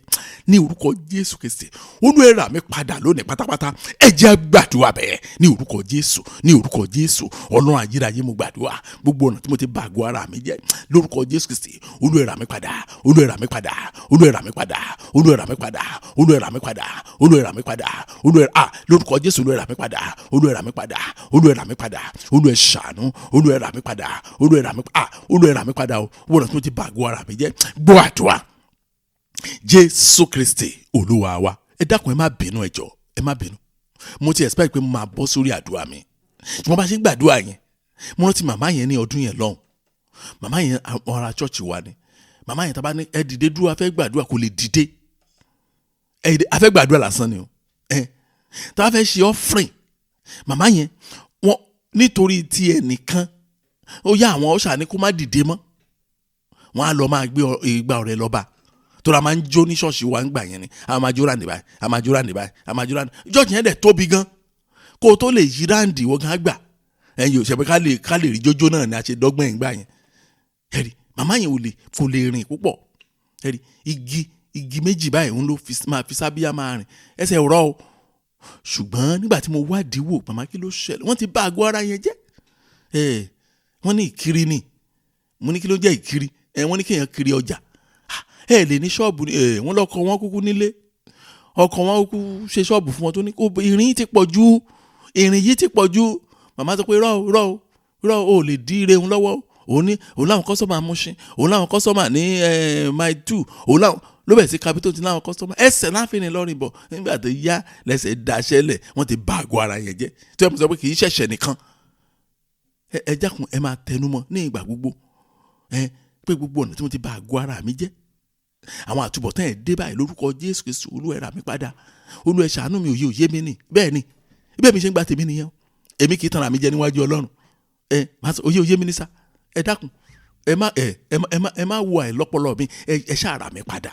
[SPEAKER 3] ní orúkọ Jésù Kristi, Olúwa, ẹ rà mí padà lónìí pátápátá. Ẹ jẹ́ gbàdúrà bẹ́ẹ̀ ní orúkọ Jésù, ní orúkọ Jésù. Ọlọ́run ayérayé, mo gbàdúrà, gbogbo ọ̀nà tí mo ti bà àgọ́ ara mi jẹ́, lórúkọ Jésù Kristi, Olúwa, ẹ rà mí padà, Olúwa, ẹ rà mí padà, Olúwa, ẹ rà mí padà, Olúwa, ẹ rà mí padà, Olúwa, ẹ rà mí padà, Olúwa, ẹ rà mí padà, Olúwa ẹ lórúkọ Jésù, Olúwa, ẹ rà mí padà, Olúwa, ẹ rà mí padà, Olúwa, ẹ rà mí padà, Olúwa, ẹ ṣàánú, Olúwa, ẹ rà mí padà, Olúwa, ẹ rà mí Olúwa, ẹ rà mí padà o. Wọ́n ọ̀nà tí mo ti bà àgọ́ ara mi jẹ́. Gbọ́ àdúrà, Jésù Kristi Olúwa wa. Ẹ dákun, ẹ má bínú, ẹ jọ̀ọ́, ẹ má bínú. Mo ti expect pé mo máa bọ́ sórí àdúrà mi, ṣùgbọ́n bá ṣe ń gbàdúrà yẹn, mo rántí màmá yẹn ní ọdún yẹn lọ́hùn. Màmá yẹn, àwọn ará church wa ni màmá yẹn. Tá bá ní ẹ dìde dúró, a fẹ́ gbàdúrà, kò lè dìde. Ẹ dìde, a fẹ́ gbàdúrà lásán ni o. Ẹ tá a fẹ́ ṣe offering, màmá yẹn, wọ́n nítorí ti ẹnìkan ó yá àwọn ọ̀ṣà ní kó má dìde mọ́, wọ́n á lọ máa gbé ìgbà ọ̀rẹ́ lọ́ba tó ra máa ń jó ní ṣọ́ọ̀ṣì wa ń gbà yẹn ni. A máa jó round báyìí, a máa jó round báyìí, a máa jó round. Church yẹn dẹ̀ tóbi gan, kó o tó lè yí round wọ́n gan gbà ẹ̀yin ò ṣe pé ká lè rí jójó náà ni a ṣe dọ́gbọ́n ẹ̀ ń gbà yẹn. Ẹ̀rí màmá yẹn ò lè, kò lè rìn púpọ̀. Ẹ̀rí igi Igi méjì báyìí òun ló máa fi sábíyá máa rìn, ẹsẹ̀ rọ o. Ṣùgbọ́n nígbà tí mo wádìí wò, màmá, kí ló ṣẹlẹ̀? Wọ́n ti bá àgọ́ ara yẹn jẹ́. Wọ́n ní ìkiri ni. Mo ní kí ló jẹ́ ìkiri? Wọ́n ní kéèyàn kiri ọjà. Ẹ lè ní ṣọ́ọ̀bù ni. Wọ́n lọ́kọ wọn kúkú nílé, ọkọ wọn kúkú ṣe ṣọ́ọ̀bù fún wọn, tó ní kó ìrìn yìí ti pọ̀ jù, ìrìn yìí ti pọ̀ jù. Màmá sọ pé rọ́ rọ́ rọ́, o lè dí ire òun lọ́wọ́. Òun ní òun láwọn customer Mushin, òun láwọn customer ní Mile 2, òun láwọn ló bẹ̀ sí capital ti láwọn customer. Ẹsẹ̀ láàfin ni lọ́rìn bọ̀. Nígbà tó yá, lẹ́sẹ̀ daṣẹ́lẹ̀, wọ́n ti bà àgọ́ ara yẹn jẹ́. Tí wọ́n sọ pé kì í ṣẹ̀ṣẹ̀ nìkan. Ẹ jákun, ẹ máa tẹnumọ́ ní ìgbà gbogbo ẹ pé gbogbo ọ̀nà tí mo ti bà àgọ́ ara mi jẹ́, àwọn àtúbọ̀tán ẹ̀ dé báyìí, lórúkọ Jésù Kristu, Olúwa, ẹ rà mí padà. Olúwa, ẹ ṣàánú mi. Òye òye mi nì bẹ́ẹ̀ ni bẹ́ẹ̀ mi ṣe ń gba tèmi nìyẹn o. Èmi kì í tanra mi jẹ níwájú Ọlọ́run. Ẹ máa sọ òye òye mi ní sá. Ẹ dákun, ẹ má ẹ ẹ má ẹ má ẹ má wo àìlọ́pọlọ mi. Ẹ ṣáà rà mí padà.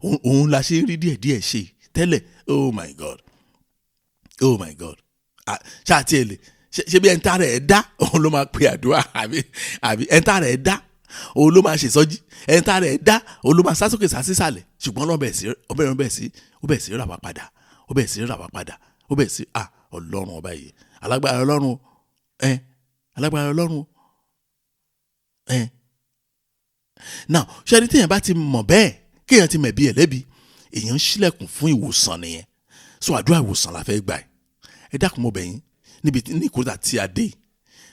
[SPEAKER 3] Òun la ṣe rí díẹ̀ díẹ̀ ṣe tẹ́lẹ̀. Oh my God, oh my God! Ṣáà tiẹ̀ lè ṣe bí ẹ̀ńtà rẹ̀ dá, òun ló máa pe àdúrà, àbí ẹ̀ńtà rẹ̀ dá, òun ló máa ṣèsọjí, ẹ̀ńtà rẹ̀ dá, òun ló máa sásókè sásísàlẹ̀. Ṣùgbọ́n Ọlọ́run bẹ̀rẹ̀ sí ọbẹ̀rẹ̀ bẹ̀rẹ̀ sí ó bẹ̀rẹ̀ sí rà wá padà, ó bẹ̀rẹ̀ sí rà wá padà, ó bẹ̀rẹ̀ sí. Ah, Ọlọ́run ọba yìí, alágbára Ọlọ́run ẹ, alágbára Ọlọ́run ẹ. Now, ṣé ẹni téèyàn bá ti mọ̀ bẹ́ẹ̀, kéèyàn ti mẹ̀bi ẹ̀ lẹ́bi, èèyàn ń ṣílẹ̀kùn fún ìwòsàn nìyẹn. So àdúrà ìwòsàn la fẹ́ gbà. Ẹ ẹ dákun, mo bẹ̀ yín níbi ní ìkórìtà tí a dé yìí,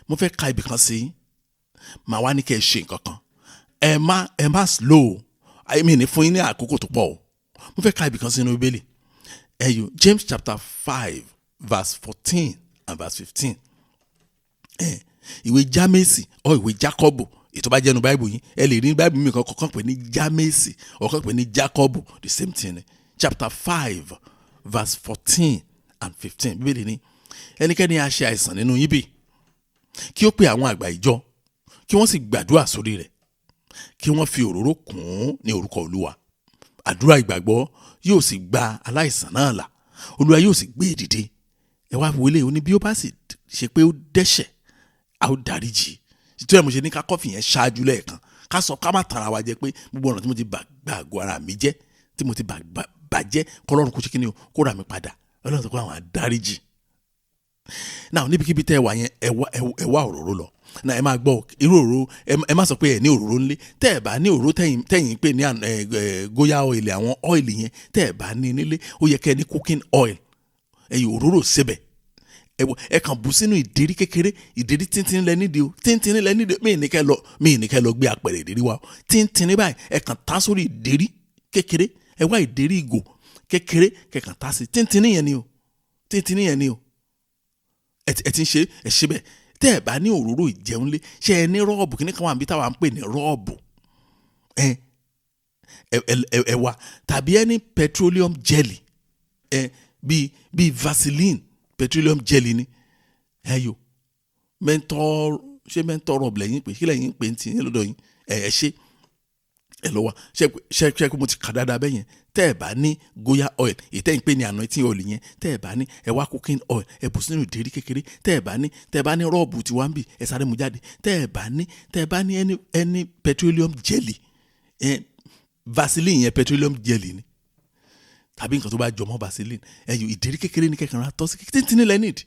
[SPEAKER 3] mo fẹ́ ka ibì kan sí yín, màá wá ní kẹ́ ẹ ṣe nǹkan kan. Ẹ má slow, I mean, fún yín ní àkókò tó pọ̀ o. Mo fẹ́ ka ibì kan sínú Bíbélì. Ẹ yo, James chapter 5 verse 14 and verse 15. Ẹ ìwé Jámésì ọ ìwé Jákọ́bù, ètò bá jẹ́nu báìbù yín, ẹ lè rí báìbù mi kan kọ̀ọ̀kan pè ní Jámésì, ọ̀kan pè ní Jákọ́bù, the same thing ni. Chapter 5 verse 14 and 15, Bíbélì ní, "Ẹnikẹ́ni á ṣe àìsàn nínú yín bí? Kí ó pe àwọn àgbà ìjọ, kí wọ́n sì gbàdúrà sórí rẹ̀, kí wọ́n fi òróró kùn ún ní orúkọ Olúwa. Àdúrà ìgbàgbọ́ yóò sì gba aláìsàn náà là, Olúwa yóò sì gbé e dìde." Ẹ wá wọlé o ní, bí ó bá sì ṣe pé ó dẹ́ṣẹ̀, a ó dáríjì. Tí ẹ mo ṣe ní ká kọ́fì yẹn ṣáájú lẹ́ẹ̀kan, ká sọ ká má tara wa jẹ pé gbogbo ọ̀nà tí mo ti bà gbà àgọ́ ara mi jẹ́, tí mo ti bà bàjẹ́, kọ́lọ́run kó ṣe kí ni o, kó rà mí padà. Ọlọ́run sọ pé àwọn àdáríjì. Now, níbikíbi tẹ́ ẹ wà yẹn, ẹ wá òróró lọ. Náà ẹ máa gbọ́ irú òróró. Ẹ má sọ pé ẹ ní òróró ńlé. Tẹ́ ẹ bá ní òróró tẹ́yìn pé ní goya oil, àwọn oil yẹn, tẹ́ ẹ bá ní nílé, ó yẹ kẹ́ ẹ ní cooking oil. Ẹ yọ òróró síbẹ̀, ẹ wọ, ẹ kàn bù sínú ìdérí kékeré, ìdérí tíntín lẹ nídìí o, tíntín lẹ nídìí. Mí ní kẹ́ lọ gbé apẹ̀rẹ̀ ìdérí wa o. Tíntín ní báyìí, ẹ kàn tá sórí ìdérí kékeré. Ẹ wá ìdérí ìgò kékeré, kẹ́ kàn tá sí tíntín yẹn ni o, tíntín yẹn ni o. Ẹ ti ń ṣe, ẹ ṣe bẹ́ẹ̀. Tẹ́ ẹ bá ní òróró ìjẹun lé, ṣé ẹ ní Robb? Kíní kan wà níbi táwa ń pè ní Robb. Ẹ wá, tàbí ẹ ní petroleum jelly, ẹ bíi Vaseline, petroleum jelly ni. Ẹ yo menthol, ṣé menthol rub lẹ́yìn pé kí lẹ́yìn pé ń tì yín lọ́dọ̀ yín? Ẹ ṣe, ẹ lọ wá. Ṣe kó mo ti kà dáadáa bẹ́ẹ̀ yẹn. Tẹ́ ẹ bá ní goya oil, ìtẹ́ ń pè ní anointing oil yẹn, tẹ́ ẹ bá ní, ẹ wá cooking oil, ẹ bù sínú ìdérí kékeré. Tẹ́ ẹ bá ní, tẹ́ ẹ bá ní Robb tí wàá ń bì, ẹ sáré mu jáde. Tẹ́ ẹ bá ní, tẹ́ ẹ bá ní any petroleum jelly, ẹ Vaseline yẹn, petroleum jelly ni, tàbí nǹkan tó bá jọmọ́ Vaseline, ẹ yọ ìdérí kékeré ní kẹkẹrẹ tọ́ sí tíntìní lẹ́nìdì.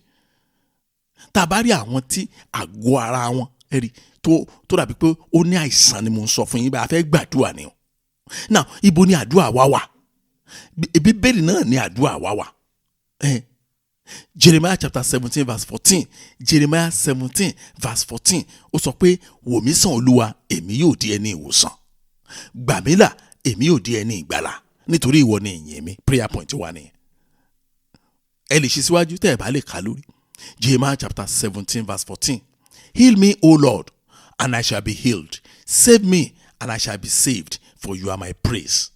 [SPEAKER 3] Tá a bá rí àwọn tí àgọ́ ara wọn, ẹ rí tó dàbí pé ó ní àìsàn ni mo ń sọ fún yín bá a fẹ́ gbàdúrà ni o. Now, ibo ni àdúrà wa wà? Bíbélì náà ni àdúrà wa wà. Jeremiah chapter 17 verse 14, Jeremiah 17 verse 14, ó sọ pé, "Wò mí sàn, Olúwa, èmi yóò di ẹni ìwòsàn. Gbà mí là, èmi yóò di ẹni ìgbàlà, nítorí ìwọ ni ìyìn mi." Prayer point wà nìyẹn. Ẹ lè ṣe síwájú tẹ́ ẹ bá lè kà lórí. Jeremiah chapter 17 verse 14: "Heal me, O Lord, and I shall be healed. Save me, and I shall be saved, for you are my praise."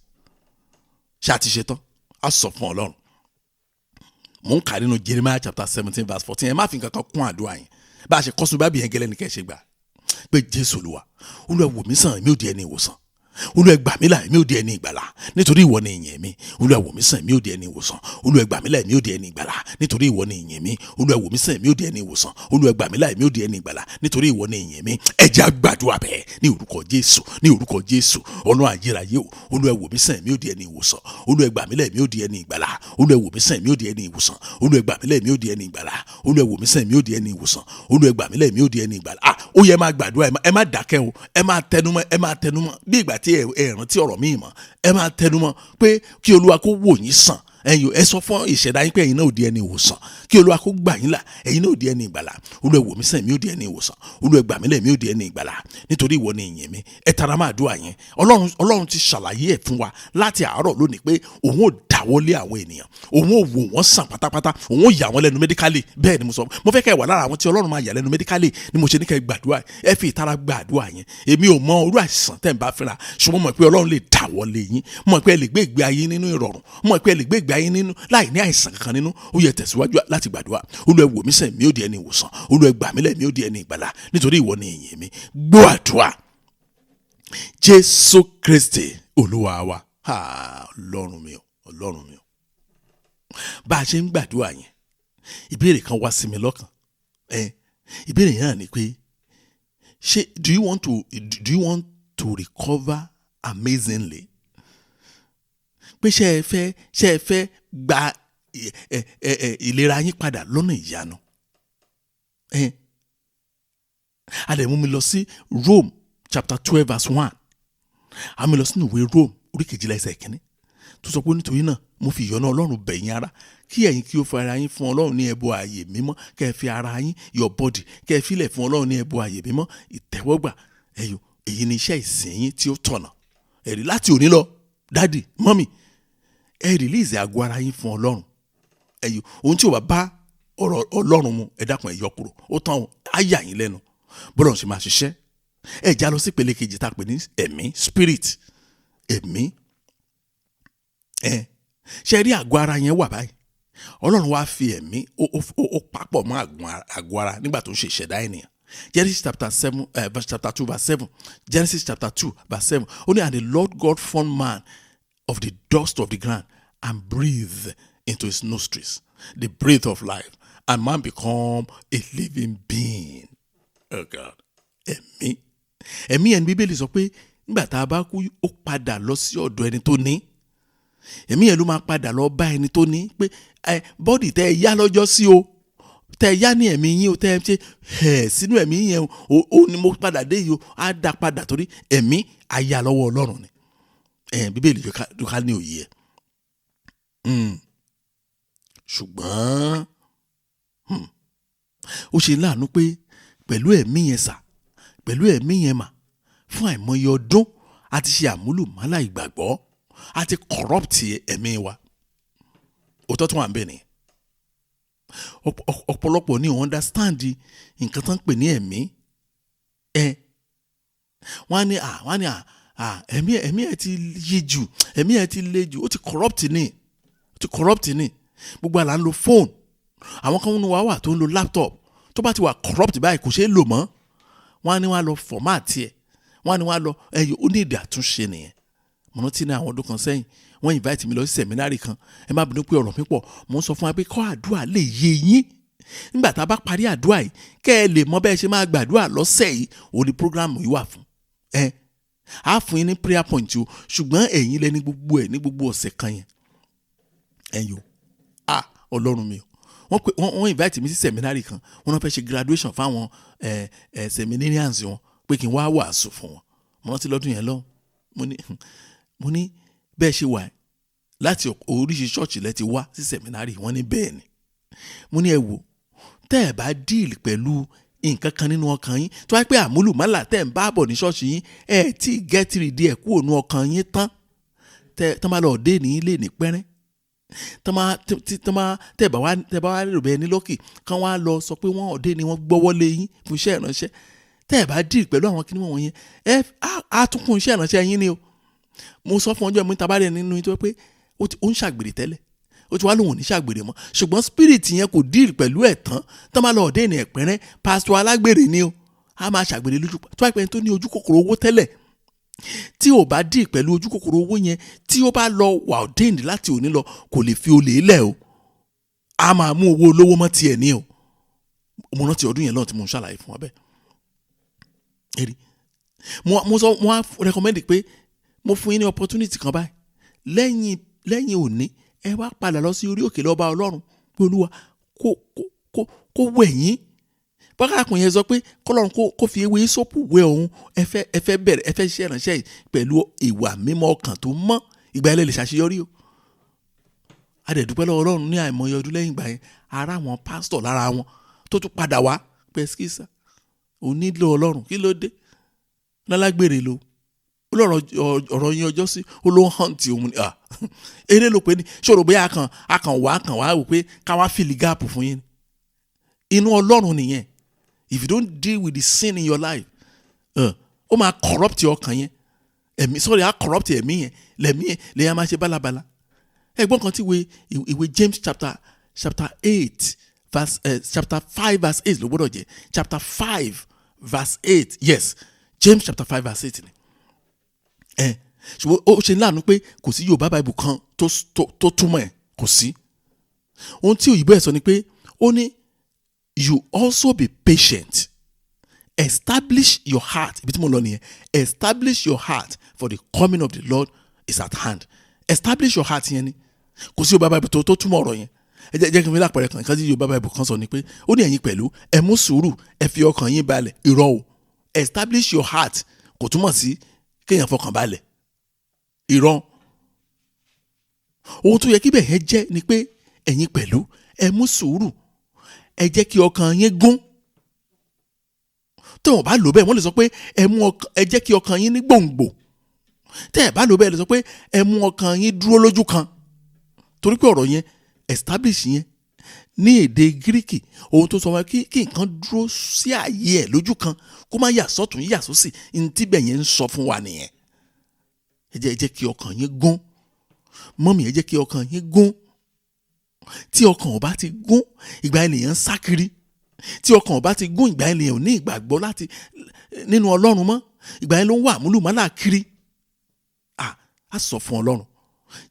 [SPEAKER 3] Ṣé a ti ṣe tán? A sọ fún Ọlọ́run. Mò ń kà nínú Jeremiah chapter 17 verse 14. Ẹ má fi nǹkan kan kún àdúrà yẹn. Bá a ṣe kọ́ sùn bábí yẹn gẹ́lẹ́ ní kẹ́ ẹ ṣe gbà pé, "Jésù Olúwa, Olúwa, wò mí sàn, èmi ò di ẹni ìwòsàn." Olúwa gbà mí là, èmi ò di ẹni ìgbàlà, nítorí ìwọ ni ìyìn mi. Olúwa wò mí sàn, èmi ò di ẹni ìwòsàn. Olúwa gbà mí là, èmi ò di ẹni ìgbàlà, nítorí ìwọ ni ìyìn mi. Olúwa wò mí sàn, èmi ò di ẹni ìwòsàn. Olúwa gbà mí là, èmi ò di ẹni ìgbàlà, nítorí ìwọ ni ìyìn mi. Ẹ jẹ́ á gbàdúrà bẹ́ẹ̀ ní orúkọ Jésù, ní orúkọ Jésù. Ọlọ́run ayérayé o, Olúwa wò mí sàn, èmi ò di ẹni ìwòsàn. Olúwa gbà mí là, èmi ò di ẹni ìgbàlà. Olúwa wò mí sàn, èmi ò di ẹni ìwòsàn. Olúwa gbà mí là, èmi ò di ẹni ìgbàlà. Olúwa wò mí sàn, èmi ò di ẹni ìwòsàn. Olúwa gbà mí là, èmi ò di ẹni ìgbàlà. Ah, ó yẹ máa gbàdúrà, ẹ má dákẹ́ o, ẹ máa tẹnumọ́, ẹ máa tẹnumọ́ bí ìgbà tí ẹ rántí ọ̀rọ̀ míì mọ́. Ẹ máa tẹnumọ́ pé kí Olúwa kó wò yín sàn. Ẹ̀yin ẹ sọ fún ìṣẹ̀dá yín pé ẹ̀yin náà ò di ẹni ìwòsàn, kí Olúwa kó gbà yín là, ẹ̀yin náà ò di ẹni ìgbàlà. Olúwa wò mí sàn, èmi ò di ẹni ìwòsàn. Olúwa gbà mí là, èmi ò di ẹni ìgbàlà, nítorí ìwọ ni ìyìn mi. Ẹ tara máa dúà yẹn. Ọlọ́run ti ṣàlàyé ẹ̀ fún wa láti àárọ̀ lónìí pé òun ò dáwọ́lé àwọn ènìyàn, òun ò wò wọ́n sàn pátápátá, òun ò yà wọ́n lẹ́nu medically. Bẹ́ẹ̀ ni mo sọ, mo fẹ́ kẹ́ ẹ wà lára àwọn tí Ọlọ́run máa yà lẹ́nu medically ni mo ṣe ní kẹ́ ẹ gbàdúrà. Ẹ fi ìtara gbàdúrà yẹn. Èmi ò mọ irú àìsàn tẹ́ ń bá fínra, ṣùgbọ́n mọ̀ pé Ọlọ́run lè dáwọ́lé yín, mọ̀ pé ẹ lè gbé ìgbé ayé nínú ìrọ̀rùn, mọ̀ pé ẹ lè gbé ìgbé ayé nínú láì ní àìsàn kankan nínú. Ó yẹ tẹ̀síwájú láti gbàdúrà. Olúwa wò mí sàn, mi ò di ẹni ìwòsàn. Olúwa gbà mí lẹ̀, mi ò di ẹni ìgbàlà, nítorí ìwọ ni ìyìn mi. Gbọ́ àdúrà, Jésù Kristi Olúwa wa. Ọlọ́run mi o, Ọlọ́run mi o. Bá a ṣe ń gbàdúrà yẹn, ìbéèrè kan wá sí mi lọ́kàn. Ìbéèrè yẹn náà ni pé, ṣé do you want to recover amazingly? Pé ṣé ẹ fẹ́ gba ìlera yín padà lọ́nà ìyanu? A lè mú mi lọ sí Rome chapter 12 verse 1. A mú mi lọ sínú ìwé Rome orí 12 ẹsẹ̀ 1, tó sọ pé, nítorí náà mo fi ìyọ́nú Ọlọ́run bẹ̀ yín, ará, kí ẹ̀yin kí ó fi ara yín fún Ọlọ́run ní ẹbọ ààyè mímọ́, kẹ́ ẹ fi ara yín, your body, kẹ́ ẹ filẹ̀ fún Ọlọ́run ní ẹbọ ààyè mímọ́ ìtẹ́wọ́gbà. Ẹ̀yọ́, èyí ni iṣẹ́ ìsìn yín tí ó tọ̀nà. Ẹ̀rí láti òní lọ, daddy, mummy, ẹ release àgọ́ ara yín fún Ọlọ́run. Ẹ̀yọ́, ohun tí ò bá bá ọ̀rọ̀ Ọlọ́run mu, ẹ dákun, ẹ yọ kúrò. Ó tán o, á yà yín lẹ́nu bọ́lọ̀ ṣe máa ṣiṣẹ́. Ẹ já lọ sí ìpele kejì tá a pè ní ẹ̀mí, spirit, ẹ̀mí. Ẹ ṣe rí àgọ́ ara yẹn wà báyìí, Ọlọ́run wá fi ẹ̀mí ó papọ̀ mọ́ àgọ́ ara nígbà tó ń ṣe ìṣẹ̀dá ènìyàn. Genesis chapter 7, verse chapter 2 verse 7. Genesis chapter 2 verse 7, ó ní, "And the Lord God formed man of the dust of the ground and breathed into his nostrils the breath of life, and man become a living being." Oh God. Ẹ̀mí, ẹ̀mí ẹni Bíbélì sọ pé nígbà tá a bá kú, ó padà lọ sí ọ̀dọ̀ ẹni tó ní. Ẹ̀mí yẹn ló máa padà lọ bá ẹni tó ní pé ẹ body tẹ́ ẹ yá lọ́jọ́ sí o, tẹ́ ẹ yá ní ẹ̀mí yín o, tẹ́ ẹ ṣe ẹ̀ sínú ẹ̀mí yẹn o, ó ní mo padà dé yìí o. Á dá padà torí ẹ̀mí aya lọ́wọ́ Ọlọ́run ni. Ẹ̀ Bíbélì jẹ́ ká ní òye ẹ̀. Ṣùgbọ́n ó ṣe láàánú pé pẹ̀lú ẹ̀mí yẹn sà, pẹ̀lú ẹ̀mí yẹn mà, fún àìmọye ọdún a ti ṣe àmúlùmálà ìgbàgbọ́, a ti corrupt ẹ̀mí wa. Òótọ́ tó wà ń bẹ̀ nìyẹn. Ọ̀pọ̀lọpọ̀ ní understand nǹkan tó ń pè ní ẹ̀mí. Ẹ wọ́n á ní à ẹ̀mí ẹ̀ ti yí jù, ẹ̀mí ẹ̀ ti le jù, ó ti corrupt ní, ó ti corrupt ní. Gbogbo àlà ń lo phone, àwọn kan nínú wa wà tó ń lo laptop. Tó bá ti wà corrupt báyìí, kò ṣeé lò mọ́. Wọ́n á ní wọ́n á lọ format ẹ̀, wọ́n á ní wọ́n á lọ ẹ̀yọ. Ó ní èdè àtúnṣe nìyẹn. Mo rántí ní àwọn ọdún kan sẹ́yìn, wọ́n invite mi lọ sí seminary kan. Ẹ má bínú pé ọ̀rọ̀ mi pọ̀. Mo ń sọ fún wa pé kọ́ àdúrà lè yé yín. Nígbà tá a bá parí àdúrà yìí, kẹ́ ẹ lè mọ bẹ́ẹ̀ ṣe máa gbàdúrà lọ́sẹ̀ yìí, òun ni program yìí wà fún. Ẹ á fún yín ní prayer point o, ṣùgbọ́n ẹ̀yin lẹ́ni gbogbo ẹ̀ ní gbogbo ọ̀sẹ̀ kan yẹn. Ẹ̀yin o, ah, Ọlọ́run mi o. Wọ́n pè wọ́n invite mi sí seminary kan. Wọ́n náà fẹ́ ṣe graduation fáwọn ẹ ẹ seminarians wọn, pé kí n wá wàásù fún wọn. Mo rántí lọ́dún yẹn lọ́hùn, mo ní bẹ́ẹ̀ ṣe wà láti oríṣi ṣọ́ọ̀ṣì lẹ ti wá sí seminary. Wọ́n ní bẹ́ẹ̀ ni. Mo ní, ẹ wò, tẹ́ ẹ bá deal pẹ̀lú nǹkan kan nínú ọkàn yín, tó wáá pé àmúlùmálà tẹ́ ẹ̀ ń bá bọ̀ ní ṣọ́ọ̀ṣì yín, ẹ tí get rid ẹ̀ kúrò nínú ọkàn yín tán, tẹ́ tọ́ máa lọ dé ní ilé ní pẹ́rẹ́, tọ́ máa tí tọ́ máa tẹ́ bá wá rò bẹ́ẹ̀ ní lọ́kì kán wá lọ sọ pé wọ́n ọ̀dẹ́ ni wọ́n gbọ́wọ́ lé yín fún iṣẹ́ ìránṣẹ́, tẹ́ ẹ bá deal pẹ̀lú àwọn kíní wọ̀nyẹn, ẹ á tún kún iṣẹ́ ìránṣẹ́ yín ni o. Mo sọ fún ọjọ́ mi tabalẹ̀ nínú yín tó pé ó ń ṣàgbèrè tẹ́lẹ̀, ó ti wá lóun ò ní ṣàgbèrè mọ́, ṣùgbọ́n spirit yẹn kò deal pẹ̀lú ẹ̀ tán, tán máa lọ ọ̀dẹ́ ní ẹ̀pẹ́rẹ́, pásítọ̀ alágbèrè ni o, á máa ṣàgbèrè lójú. Tó wáá pẹ́ tó ní ojú kòkòrò owó tẹ́lẹ̀, Tí ò bá dì pẹ̀lú ojú kòkòrò owó yẹn, tí ó bá lọ wà ordained láti òní lọ, kò lè fi olè lẹ̀ o. A máa mú owó olówó mọ́ tiẹ̀ ní o. Mo rántí ọdún yẹn lọ́nà tí mo ń ṣàlàyé fún wa bẹ́ẹ̀. Eri mo sọ, mo á recommend pé mo fún yín ní opportunity kan báyìí lẹ́yìn òní, ẹ wá padà lọ sí orí òkè lọ bá Ọlọ́run pé Olúwa kó wẹ̀ yín. Bákàkùn yẹn sọ pé kọ́lọ́run kó fi ewé sọ́pù wẹ̀ òun. Ẹ fẹ́ bẹ̀rẹ̀, ẹ fẹ́ ṣiṣẹ́ ìránṣẹ́ yìí pẹ̀lú ìwà mímọ́, ọkàn tó mọ́. Ìgbà yẹn lè ṣàṣeyọrí o. A dẹ̀ dúpẹ́ lọ́wọ́ Ọlọ́run, ní àìmọye ọdún lẹ́yìn ìgbà yẹn, ara àwọn pásítọ̀ lára wọn tó tún padà wá pé skisa òun nílò Ọlọ́run. Kí ló dé? Lálágbèrè lo olọ̀rọ̀ ọ̀rọ̀ yín ọjọ́ sí, ó ló ń hàn tí òun ni. Eré ló pé ní ṣòro bóyá akàn wá wò pé ká wá fill gap fún yín. Inú Ọlọ́run nìyẹn. If you don't deal with the sin in your life, ó máa corrupt ọkàn yẹn, ẹ̀mí, sorry, á corrupt ẹ̀mí yẹn, lẹ̀mí yẹn lèyàn máa ṣe bálabàla. Ẹ̀gbọ́n kan tí ìwé James chapter 8 verse, chapter 5 verse 8 ló gbọ́dọ̀ jẹ́, chapter 5 verse 8. Yes, James chapter 5 verse 8 ni ẹ. Ṣùgbọ́n ó ṣe láàánú pé kò sí Yorùbá Bible kan tó túmọ̀ ẹ̀, kò sí. Ohun tí òyìnbó ẹ̀ sọ ni pé ó ní, "You also be patient, establish your heart." Ibi tí mo lọ nìyẹn. "Establish your heart, for the coming of the Lord is at hand." Establish your heart yẹn ni kò sí Yorùbá Bible tó túmọ̀ ọ̀rọ̀ yẹn. Ẹ jẹ́ kí n fi lápẹ̀rẹ̀ kan. Nǹkan tí Yorùbá Bible kan sọ ni pé ó ní, "Ẹ̀yin pẹ̀lú, ẹ mú sùúrù, ẹ fi ọkàn yín balẹ̀." Irọ́ o. Establish your heart kò túmọ̀ sí kéèyàn fọkàn balẹ̀. Irọ́. Ohun tó yẹ kí bẹ́ẹ̀ yẹn jẹ́ ni pé, "Ẹ̀yin pẹ̀lú, ẹ mú sùúrù, ẹ jẹ́ kí ọkàn yín gún." Tí wọ́n bá lò bẹ́ẹ̀, wọ́n lè sọ pé ẹ jẹ́ kí ọkàn yín ní gbòǹgbò. Tẹ́ ẹ bá lò bẹ́ẹ̀, lè sọ pé ẹ mú ọkàn yín dúró lójú kan, torí pé ọ̀rọ̀ yẹn, establish yẹn, ní èdè Gíríkì, ohun tó sọ wọn kí nǹkan dúró sí ààyè ẹ̀ lójú kan, kó má yà sọ́tún yà sósì. Ní tíbẹ̀ yẹn ń sọ fún wa nìyẹn. Ẹ jẹ́ kí ọkàn yín gún. Mummy, ẹ jẹ́ kí ọkàn yín gún. Tí ọkàn ò bá ti gún, ìgbà ènìyàn ń sá kiri. Tí ọkàn ò bá ti gún, ìgbà ènìyàn ò ní ìgbàgbọ́ láti nínú Ọlọ́run mọ́. Ìgbà yẹn ló ń wà àmúlùmálà kiri. A sọ fún Ọlọ́run,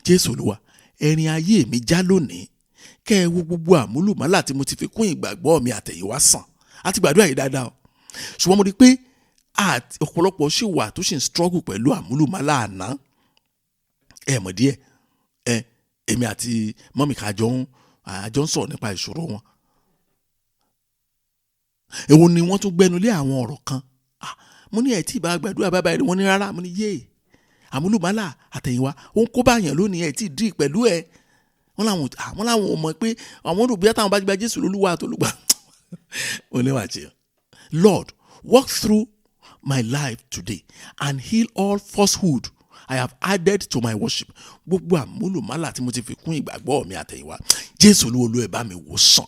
[SPEAKER 3] "Jésù Olúwa, ẹ̀rìn ayé mi já lónìí, kẹ́ ẹ wo gbogbo àmúlùmálà tí mo ti fi kún ìgbàgbọ́ mi àtẹ̀yìnwá sàn." Àti gbàdúrà yìí dáadáa o, ṣùgbọ́n mo rí i pé ọ̀pọ̀lọpọ̀ ṣì wà tó ṣì ń struggle pẹ̀lú àmúlùmálà àná. Ẹ mọ̀ díẹ̀ ẹ, èmi àti mummy ká àjọ ń sọ̀rọ̀ nípa ìṣòro wọn. Èwo ni wọ́n tún gbẹnu lé àwọn ọ̀rọ̀ kan. Mo ní ẹ̀ tí ì bá gbàdúrà bàbá rẹ̀. Wọ́n ní rárá. Mo ní yéè, àmúlùmálà àtẹ̀yìnwá ó ń kó báyàn lónìí, ẹ̀ tí ì dì pẹ̀lú ẹ̀. Wọ́n làwọn ò mọ̀ pé àwọn olùgbé táwọn bá gba Jésù lólúwa àtolùgbà oníwàjẹ́. Lord, walk through my life today and heal all falsehood I have added to my worship. Gbogbo àmúlùmálà tí mo ti fi kún ìgbàgbọ́ mi àtẹ̀yìnwá, Jésù Olúwa, Olúwa, ẹ bá mi wò sàn.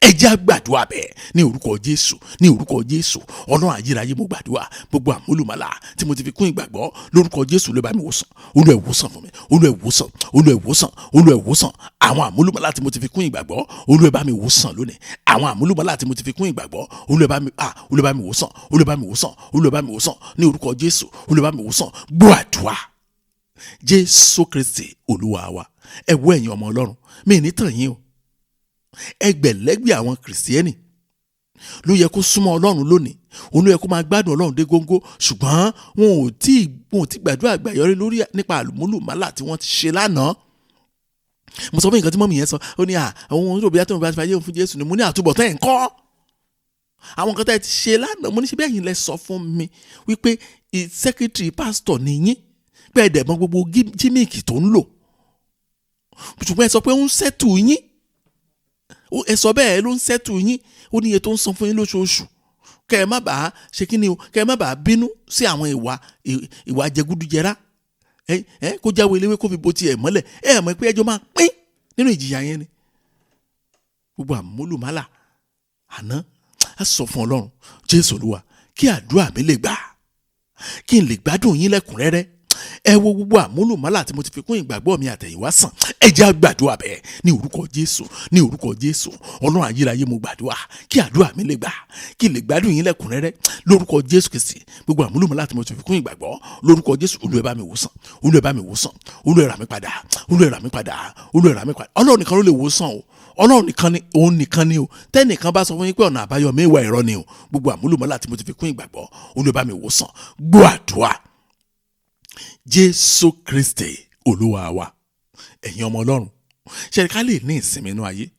[SPEAKER 3] Ẹ jẹ́ á gbàdúrà bẹ́ẹ̀ ní orúkọ Jésù, ní orúkọ Jésù. Ọlọ́run ayérayé, mo gbàdúrà, gbogbo àmúlùmálà tí mo ti fi kún ìgbàgbọ́, lórúkọ Jésù, Olúwa, bá mi wò sàn. Olúwa, ẹ wò sàn fún mi. Olúwa, ẹ wò sàn. Olúwa, ẹ wò sàn. Olúwa, ẹ wò sàn. Àwọn àmúlùmálà tí mo ti fi kún ìgbàgbọ́, Olúwa, bá mi wò sàn lónìí. Àwọn àmúlùmálà tí mo ti fi kún ìgbàgbọ́, Olúwa, bá mi, Olúwa, bá mi wò sàn. Olúwa, bá mi wò sàn. Olúwa, bá mi wò sàn ní orúkọ Jésù. Olúwa, bá mi wò sàn. Gbọ́ àdúrà, Jésù Kristi Olúwa wa. Ẹ wo, ẹ̀yin ọmọ Ọlọ́run, mi ní tàn yín o. Ẹgbẹ̀lẹ́gbẹ̀ àwọn Kìrìsìtẹ́nì ló yẹ kó súnmọ́ Ọlọ́run lónìí, òun ló yẹ kó máa gbádùn Ọlọ́run dé góńgó, ṣùgbọ́n wọn ò tí gbàdúrà àgbàyọrí lórí nípa àmúlùmálà tí wọ́n ti ṣe lánàá. Mo sọ fún nǹkan tí mummy yẹn sọ, ó ní àwọn ohun tó bí atọ́nù bá ti fàyè fún Jésù ni. Mo ní àtúbọ̀tán ẹ̀ ń kọ́ àwọn nǹkan tá ẹ ti ṣe lánàá. Mo ní ṣe bí ẹ̀yin lẹ sọ fún mi wípé secretary pastor ni yín, pé ẹ dẹ̀ mọ̀ gbogbo gimmick tó ń lò, ṣùgbọ́n ẹ sọ pé ó ń settle yín. Ẹ sọ bẹ́ẹ̀ ló ń settle yín. Ó ní iye tó ń san fún yín lóṣooṣù, kẹ́ ẹ má bàa ṣe kí ni o, kẹ́ ẹ má bàa bínú sí àwọn ìwà jẹgúdújẹrá ẹ ẹ kó jáwé eléwé kó fi bo tiẹ̀ mọ́lẹ̀. Ẹ mọ̀ pé ẹjọ́ máa pín nínú ìjìyà yẹn ni. Gbogbo àmúlùmálà àná, á sọ fún Ọlọ́run, "Jésù Olúwa, kí àdúrà mi lè gbà, kí n lè gbádùn yín lẹ́kùnrẹ́rẹ́, Ẹ wo gbogbo àmúlùmálà tí mo ti fi kún ìgbàgbọ́ mi àtẹ̀yìnwá sàn. Ẹ jẹ́ á gbàdúrà bẹ́ẹ̀ ní orúkọ Jésù, ní orúkọ Jésù. Ọlọ́run ayérayé, mo gbàdúrà kí àdúrà mi lè gbà, kí lè gbádùn yín lẹ́kùnrẹ́rẹ́ lórúkọ Jésù Kristi. Gbogbo àmúlùmálà tí mo ti fi kún ìgbàgbọ́ lórúkọ Jésù, Olúwa bá mi wò sàn, Olúwa bá mi wò sàn, Olúwa rà mí padà, Olúwa rà mí padà, Olúwa rà mí padà. Ọlọ́run nìkan ló lè wò sàn o. Ọlọ́run nìkan ni, òun nìkan ni o. Tẹ́nìkan bá sọ fún yín pé ọ̀nà àbáyọ mi wà, irọ́ ni o. Gbogbo àmúlùmálà tí mo ti fi kún ìgbàgbọ́, Olúwa bá mi wò sàn. Gbọ́ àdúrà, Jésù Kristi Olúwa wa. Ẹ̀yin ọmọ Ọlọ́run, ṣe ká lè ní ìsinmi inú ayé,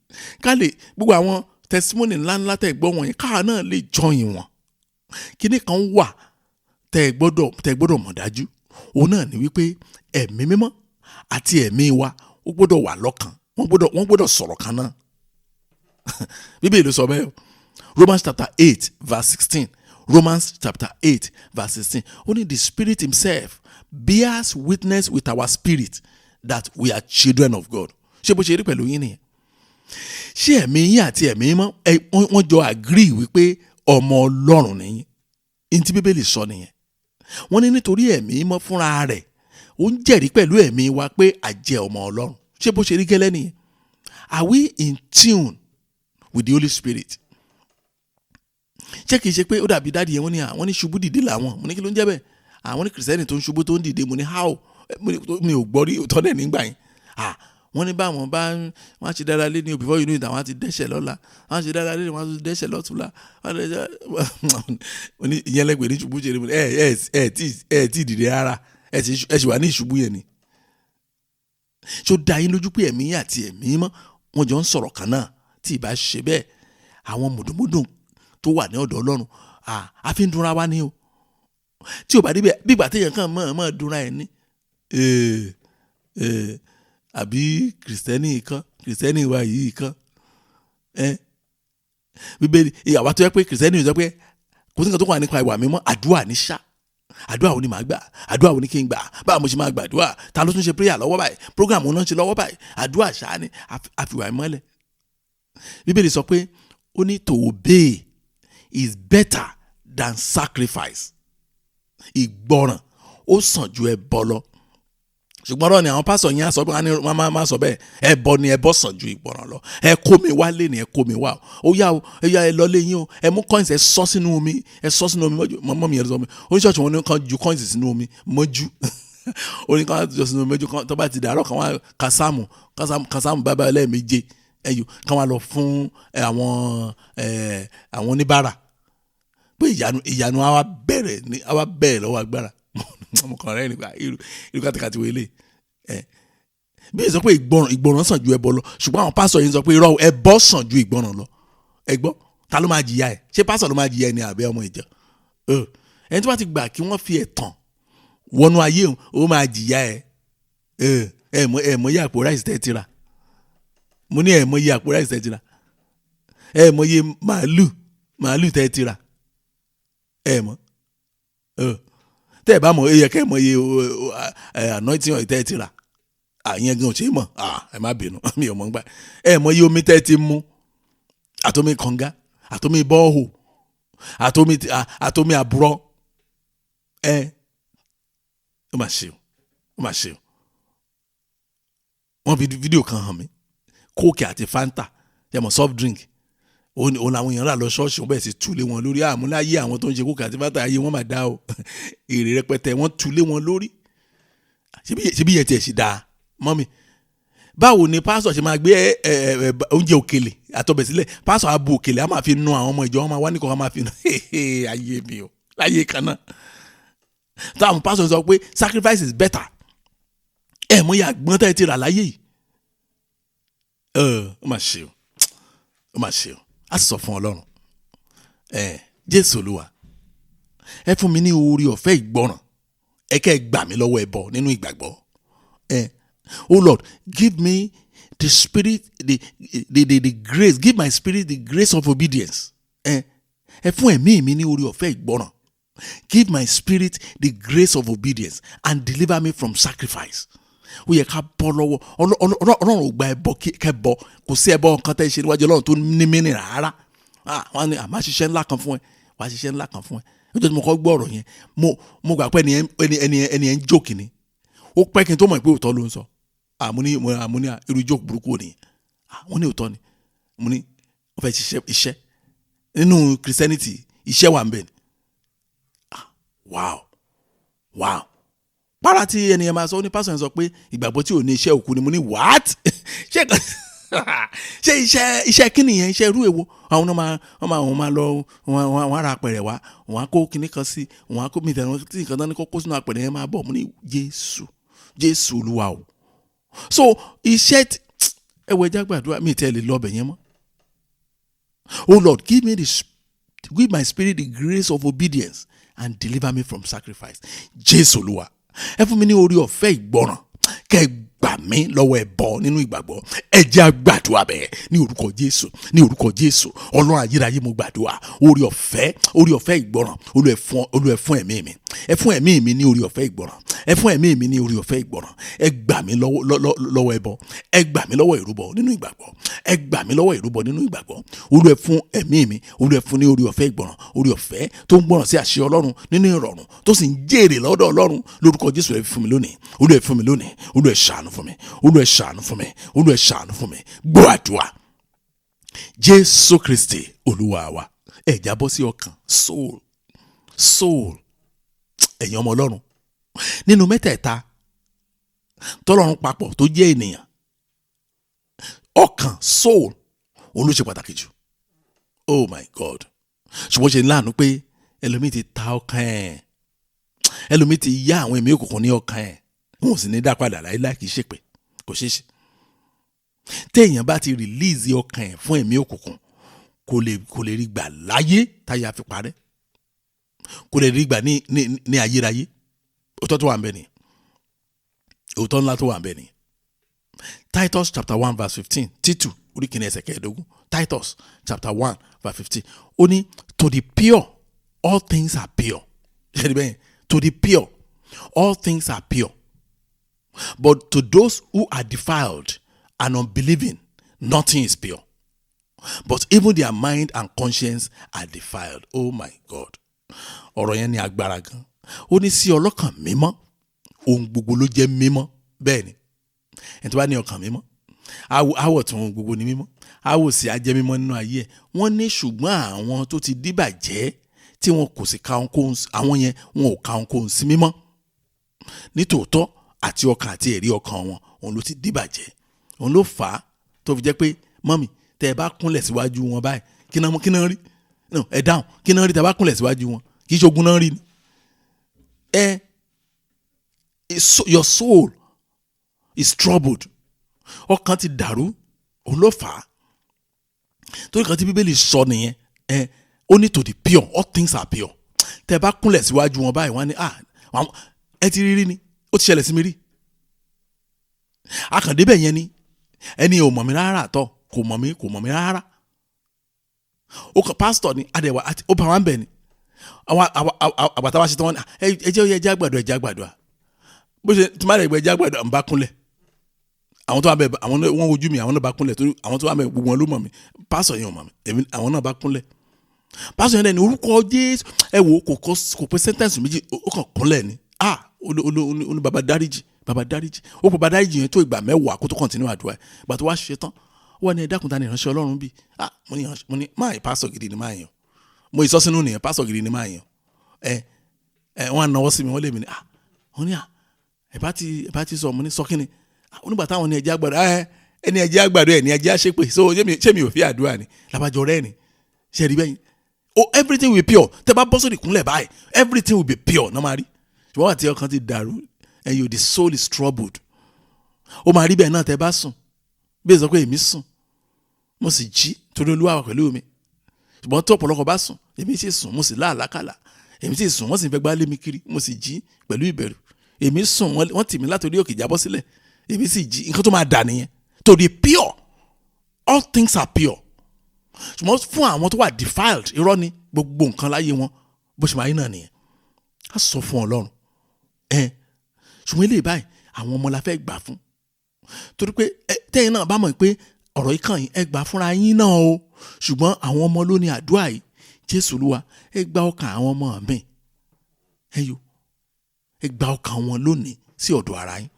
[SPEAKER 3] ká lè gbogbo àwọn testimony ńláńlá tẹ́ gbọ́ wọ̀nyí, káà náà lè join wọn, kíní kan wà tẹ́ gbọ́dọ̀ mọ̀ dájú. Òun náà ni wípé Ẹ̀mí Mímọ́ àti ẹ̀mí wa, ó gbọ́dọ̀ wà lọ́kàn. Wọ́n gbọ́dọ̀ sọ̀rọ̀ kan náà. Bíbélì ló sọ bẹ́ẹ̀ o. Romans chapter 8 verse 16, Romans chapter 8 verse 16, ó ní, "The Spirit himself bears witness with our spirit that we are children of God." Ṣé bó ṣe rí pẹ̀lú yín nìyẹn? Ṣé ẹ̀mí yín àti Ẹ̀mí Mímọ́ wọ́n jọ agree wípé ọmọ Ọlọ́run nìyí? Ní tí Bíbélì sọ nìyẹn. Wọ́n ní nítorí Ẹ̀mí Mímọ́ fúnra rẹ̀, ó ń jẹ́rìí pẹ̀lú ẹ̀mí wa pé a jẹ́ ọmọ Ọlọ́run. Ṣé bó ṣe rí gẹ́lẹ́ nìyẹn? Are we in tune with the Holy Spirit? Ṣé kìí ṣe pé ó dàbí daddy yẹn? Wọ́n ní àwọn ní ṣubú dìde làwọn. Mo ní, kí ló ń jẹ́ bẹ́ẹ̀? Àwọn ní Kìrìsìtẹ́nì tó ń ṣubú tó ń dìde. Mo ní, how? Mi ò gbọ́ rí òótọ́ dẹ̀ nígbà yẹn. Wọ́n ní báwọn bá wọ́n á ṣe dára lé ní o, before you know it, àwọn á ti dẹ́ṣẹ̀ lọ́la, wọ́n á ṣe dára lé ní, wọ́n á ti dẹ́ṣẹ̀ lọ́túnla. Wọ́n ní ìyẹn lẹ́gbẹ̀ẹ́ ní ṣubú ṣe ni. Ẹ tí dìde rárá, ẹ sì wà ní ìṣubú yẹn ni. Ṣó dá yín lójú pé ẹ̀mí àti Ẹ̀mí Mímọ́, wọ́n jọ ń sọ̀rọ̀ kan náà? Tí ì bá ṣe bẹ́ẹ̀, àwọn mùdùmùdùn tó wà ní ọ̀dọ̀ Ọlọ́run, a fi ń dunra wa ní o. Tí ò bá débẹ̀, bí ìgbà téèyàn kàn mọ̀ mọ̀ dunra ẹ̀ ní. Àbí Kìrìsìtẹ́nì kan, Kìrìsìtẹ́nì wa yìí kan, Bíbélì ìyàwó tó yẹ pé Kìrìsìtẹ́nì sọ pé kò sí nǹkan tó wà nípa ìwà mímọ́, àdúrà ní ṣá. Àdúrà wo ni màá gbà? Àdúrà wo ni kí n gbà? Báwo mo ṣe máa gbàdúrà? Ta ló tún ṣe prayer lọ́wọ́ báyìí? Program wo náà ń ṣe lọ́wọ́ báyìí? Àdúrà ṣáá ni àfìwà ìmọ́lẹ̀. Bíbélì sọ pé, ó ní, "To obey is better than sacrifice." Ìgbọràn ó sàn ju ẹbọ lọ. Ṣùgbọ́n ọ̀rọ̀ ni àwọn pásọ̀ yẹn á sọ pé wọ́n máa sọ bẹ́ẹ̀. Ẹbọ ni, ẹbọ sàn ju ìgbọràn lọ. Ẹ kó mi wá lé ní, ẹ kó mi wá o. Ó yá o, ẹ yá, ẹ lọ lé yín o. Ẹ mú coins, ẹ sọ sínú omi, ẹ sọ sínú omi mọ́jú. Mọ́ mi yẹn sọ mi, oníṣọ́ọ̀ṣì wọn ní kan ju coins sínú omi mọ́jú. Ó ní kan jọ sínú omi mọ́jú kan, tó bá ti dàárọ̀, kan wá kásámù kásámù bábá lẹ́ẹ̀méje ẹyọ kan, wá lọ fún àwọn oníbàárà pé ìyanu àwa bẹ̀rẹ̀ ní, àwa bẹ̀rẹ̀ lọ́wọ́ agbára. Mo kàn rẹ́ nípa irú kàtìkàtì wo ilé ẹ bí. Sọ pé ìgbọràn sàn ju ẹbọ lọ, ṣùgbọ́n àwọn pásọ̀ yìí sọ pé irọ́, ẹbọ sàn ju ìgbọràn lọ. Ẹ gbọ́, ta ló máa jìyà ẹ? Ṣé pásọ̀ ló máa jìyà ẹ ní àbẹ́ ọmọ ìjọ? Ẹni tó bá ti gbà kí wọ́n fi ẹ̀tàn wọnú ayé òun, ó máa jìyà ẹ. Ẹ mọ iye àpò rice tẹ́ ti rà. Mo ní, ẹ mọ iye àpò rice tẹ́ ti rà, ẹ mọ iye màálù tẹ́ ti rà. Ẹ mọ, tẹ́ ẹ bá mọ̀, ẹ yẹ kẹ́ ẹ mọ iye anointing oil tẹ́ ẹ ti rà. Àyẹn gan ò ṣe é mọ̀. Ẹ má bínú, mi ò mọ̀ gbà. Ẹ mọ iye omi tẹ́ ẹ ti mú, àtomi kànga, àtomi borehole, àtomi àbúrọ̀ ẹ. Ó mà ṣe o, ó mà ṣe o. Wọ́n fi fídíò kan hàn mí, Coke àti Fanta, ẹ mọ̀, soft drink, òun làwọn èèyàn rà lọ ṣọ́ọ̀ṣì. Wọ́n bẹ̀rẹ̀ sí túlé wọn lórí. Àmúláyé àwọn tó ń ṣe Coke àti Fanta, ayé wọn mà dá o. Èrè rẹpẹtẹ, wọ́n túlé wọn lórí. Ṣebí yẹn tiẹ̀ sì dáa mọ́mi? Báwo ni pásítọ̀ ṣe máa gbé ẹ ẹ ẹ oúnjẹ òkèlè àtọbẹ̀ sílẹ̀? Pásítọ̀ á bu òkèlè, á máa fi nu àwọn ọmọ ìjọ, wọn máa wá nìkan, wọn máa fi nu. Ayé mi o, láyé kan náà táwọn pásítọ̀ sọ pé sacrifice is better. Ẹ mọ iye àgbọn tẹ́ ẹ ti rà láyé yìí. Ó mà ṣe o, ó mà ṣe o. A sọ fún Ọlọ́run ẹ, Jésù Olúwa, ẹ fún mi ní oore ọ̀fẹ́ ìgbọràn, ẹ kẹ́ ẹ gbà mí lọ́wọ́ ẹbọ nínú ìgbàgbọ́ ẹ. Oh Lord, give me the spirit, the grace, give my spirit the grace of obedience. Ẹ fún ẹ̀mí mi ní oore ọ̀fẹ́ ìgbọràn. Give my spirit the grace of obedience and deliver me from sacrifice. Ó yẹ ká bọ́ lọ́wọ́. Ọlọ́run ò gba ẹbọ kẹbọ. Kò sí ẹbọ nǹkan tẹ́ ṣe níwájú Ọlọ́run tó ní mí ní rárá. Wọ́n á ní àmọ́ ṣiṣẹ́ ńlá kan fún ẹ, wàá ṣiṣẹ́ ńlá kan fún ẹ. Nítorí mo kọ́ gbọ́ ọ̀rọ̀ yẹn, mo gbà pé ẹni ẹ ń jókì ni. Ó pẹ́ kí n tó mọ̀ pé òótọ́ ló ń sọ. Àmú ní àmú ní irú ijó burúkú ni wọ́n ní òótọ́ ni. Mo ní wọ́n fẹ́ ṣiṣẹ́ iṣẹ́ nínú Christianity, iṣẹ́ wà ń bẹ̀ ni. Wow, wow. Para tí ẹni yẹn máa sọ, ó ní pásọ̀ yẹn sọ pé ìgbàgbọ́ tí ò ní iṣẹ́ òkú ni. Mo ní what? Ṣé iṣẹ́ kí nìyẹn? Iṣẹ́ irú èwo? Àwọn náà máa wọ́n máa wọ́n máa lọ, wọ́n á ra apẹ̀rẹ̀ wá, wọ́n á kó kinní kan sí, wọ́n á kó mi tẹ̀lé tí nǹkan tán ní kó kó sínú apẹ̀rẹ̀ yẹn máa bọ̀. Mo ní Jésù, Jésù Olúwa o. So iṣẹ́ ẹ wọ ẹja gbàdúrà, mi tẹ́ lè lọ ọbẹ̀ yẹn mọ́. Oh Lord, give my spirit the grace of obedience and deliver me from sacrifice. Jésù Olúwa, ẹ fún mi ní orí ọ̀fẹ́ ìgbọràn, kẹ́ ẹ gbà mí lọ́wọ́ ẹbọ nínú ìgbàgbọ́. Ẹ jẹ́ á gbàdúrà bẹ́ẹ̀ ní orúkọ Jésù, ní orúkọ Jésù. Ọlọ́run ayérayé, mo gbàdúrà, orí ọ̀fẹ́, orí ọ̀fẹ́ ìgbọràn, Olúwa, ẹ fún ẹ̀mí mi, ẹ fún ẹ̀mí mi ní orí ọ̀fẹ́ ìgbọràn, ẹ fún ẹ̀mí mi ní orí ọ̀fẹ́ ìgbọràn. Ẹ gbà mí lọ́wọ́ ẹbọ, ẹ gbà mí lọ́wọ́ ìrúbọ nínú ìgbàgbọ́, ẹ gbà mí lọ́wọ́ ìrúbọ nínú ìgbàgbọ́. Olúwa, ẹ fún ẹ̀mí mi, Olúwa, ẹ fún ní orí ọ̀fẹ́ ìgbọràn, orí ọ̀fẹ́ tó ń gbọ́ràn sí àṣẹ Ọlọ́run nínú ìrọ̀rùn, tó sì ń jèrè lọ́dọ̀ Ọlọ́run. Lórúkọ Jésù, ẹ fún mi lónìí. Olúwa, ẹ fún mi lónìí. Olúwa, ẹ ṣàánú fún mi. Olúwa, ẹ ṣàánú fún mi. Olúwa, ẹ ṣàánú fún mi. Gbọ́ àdúrà, Jésù Kristi Olúwa wa. Ẹ jábọ́ sí ọkàn, soul, soul. Ẹ̀yin ọmọ Ọlọ́run, nínú mẹ́tẹ̀ẹ̀ta tọ́lọ́run papọ̀ tó jẹ́ ènìyàn, ọkàn, soul, òun ló ṣe pàtàkì jù. Oh my God! Ṣùgbọ́n ṣe láàánú pé ẹlòmíì ti ta ọkàn ẹ̀, ẹlòmíì ti yá àwọn ẹ̀mí òkùnkùn ní ọkàn ẹ̀, wọn ò sì ní dá padà láíláí. Kì í ṣèpè, kò ṣeé ṣe. Téèyàn bá ti release ọkàn ẹ̀ fún ẹ̀mí òkùnkùn, kò lè rí gbà láyé táyà fi parẹ́, kò lè rí gbà ní ayérayé. Òótọ́ tó wà ń bẹ ni, òótọ́ ńlá tó wà ń bẹ ni. Titus chapter 1 verse 15, Títù orí kìíní ẹsẹ̀ 15, Titus chapter 1 verse 15, ó ní, "To the pure all things are pure." Ṣé ẹni bẹ́ẹ̀? "To the pure all things are pure, but to those who are defiled and unbelieving nothing is pure, but even their mind and conscience are defiled." Oh my God! Ọ̀rọ̀ yẹn ní agbára gan. Ó ní sí ọlọ́kàn mímọ́, ohun gbogbo ló jẹ́ mímọ́. Bẹ́ẹ̀ ni, ẹni tó bá ní ọkàn mímọ́, àwọ̀ tí ohun gbogbo ní mímọ́, àwọ̀ sì á jẹ́ mímọ́ nínú ayé ẹ̀. Wọ́n ní ṣùgbọ́n àwọn tó ti díbàjẹ́, tí wọn kò sì ka ohunkóhun, àwọn yẹn, wọn ò ka ohunkóhun sí mímọ́. Nítòótọ́, àti ọkàn àti ẹ̀rí ọkàn wọn, òun ló ti díbàjẹ́. Òun ló fà á tó fi jẹ́ pé, mummy, tẹ́ ẹ bá kúnlẹ̀ síwájú wọn báyìí, kí náà rí? No, ẹ dáhùn, kí náà rí tẹ́ ẹ bá kúnlẹ̀ síwájú wọn? Kì í ṣe ogun náà rí ni. Ẹ your soul is troubled, ọkàn ti dàrú. Òun ló fà á torí kan tí Bíbélì sọ nìyẹn. Ẹ ó ní, "To the pure all things are pure." Tẹ́ ẹ bá kúnlẹ̀ síwájú wọn báyìí, wọ́n á ní, "Ah, ẹ ti rí rí ni." Ó ti ṣẹlẹ̀ sí mi rí. Akàndébẹ̀ yẹn ni, ẹni ò mọ̀ mí rárá àtọ̀, kò mọ̀ mí, kò mọ̀ mí rárá. Ó kàn pásítọ̀ ni adẹ̀wà àti ó bá wa ń bẹ̀ ni. Àwọn àgbàtà wa ṣe tán, wọn ni, "Ẹ jẹ́ ẹ jẹ́ àgbàdo, ẹ jẹ́ àgbàdo." Bó ṣe tí má lè gbẹ, "Ẹ jẹ́ àgbàdo," ń bá kúnlẹ̀. Àwọn tó wà bẹ̀, àwọn náà wọ́n wojú mi, àwọn náà bá kúnlẹ̀, torí àwọn tó wà bẹ̀ gbogbo wọn ló mọ̀ mí, pásítọ̀ yẹn ò mọ̀ mí. Èmi, àwọn náà bá kúnlẹ̀. Pásítọ̀ yẹn dẹ̀ ní, "Orúkọ Jésù." Ẹ wo, kò pé sentence méjì, ó kàn kúnlẹ̀ ni. Ah, ó ní, "Baba, dáríjì, baba, dáríjì." Ó pè baba dáríjì yẹn tó ìgbà 10 kó tó continue àdúrà ẹ̀. Ìgbà tó wá ṣe tán, ó wà ní, "Ẹ dákun, ta ni ìránṣẹ́ Ọlọ́run bí?" Ah, mo ní máa pásítọ̀ gidi ni máa yàn. Mo ìsọ́sínú nìyẹn, pásítọ̀ gidi ni máa yàn. Ẹ wọ́n á náwó sí mi, wọ́n lè mi ní, ah, wọ́n ní, ah, ẹ bá ti sọ. Mo ní, sọ kí ni? Onígbà táwọn ní ẹjẹ́ àgbàdo, ẹ ẹni ẹjẹ́ àgbàdo, ẹ ní ẹjẹ́ àṣepè. So ṣé mi ò fi àdúrà ni labajọ rẹ ni? Ṣe rí bẹ́yìn? Oh, everything will be pure. Tẹ bá bọ́ sórí ìkúnlẹ̀ báyìí, everything will be pure náà máa rí. Ṣùgbọ́n àti ọkàn ti dàrú and the soul is troubled, ó máa rí bẹ́ẹ̀ náà. Tẹ bá sùn, bí ẹ sọ pé, "Èmi sùn, mo sì jí, torí Olúwa wà pẹ̀lú mi." Ṣùgbọ́n tó ọ̀pọ̀lọpọ̀ bá sùn, "Èmi sì sùn, mo sì láàlákàlà. Èmi sì sùn, wọ́n sì fẹ́ gbá lé mi kiri, mo sì jí pẹ̀lú ìbẹ̀rù. Èmi sùn, wọ́n tì mí látòrí òkè jábọ́ sílẹ̀, èmi sì jí." Nǹkan tó máa dà nìyẹn. To the pure all things are pure, ṣùgbọ́n fún àwọn tó wà defiled, irọ́ ni gbogbo nǹkan láyé wọn. Bó ṣe máa yín náà nìyẹn. Á sọ fún Ọlọ́run ẹ. Ṣùgbọ́n eléyìí báyìí, àwọn ọmọ la fẹ́ gbà fún, torí pé tẹ́yìn náà bá mọ̀ pé ọ̀rọ̀ yìí kàn yín, ẹ gbà fúnra yín náà o. Ṣùgbọ́n àwọn ọmọ ló ní àdúrà yìí. Jésù Olúwa, ẹ gba ọkàn àwọn ọmọ mi, ẹ yo, ẹ gba ọkàn wọn lónìí. sí ọ̀dọ̀ ara yín.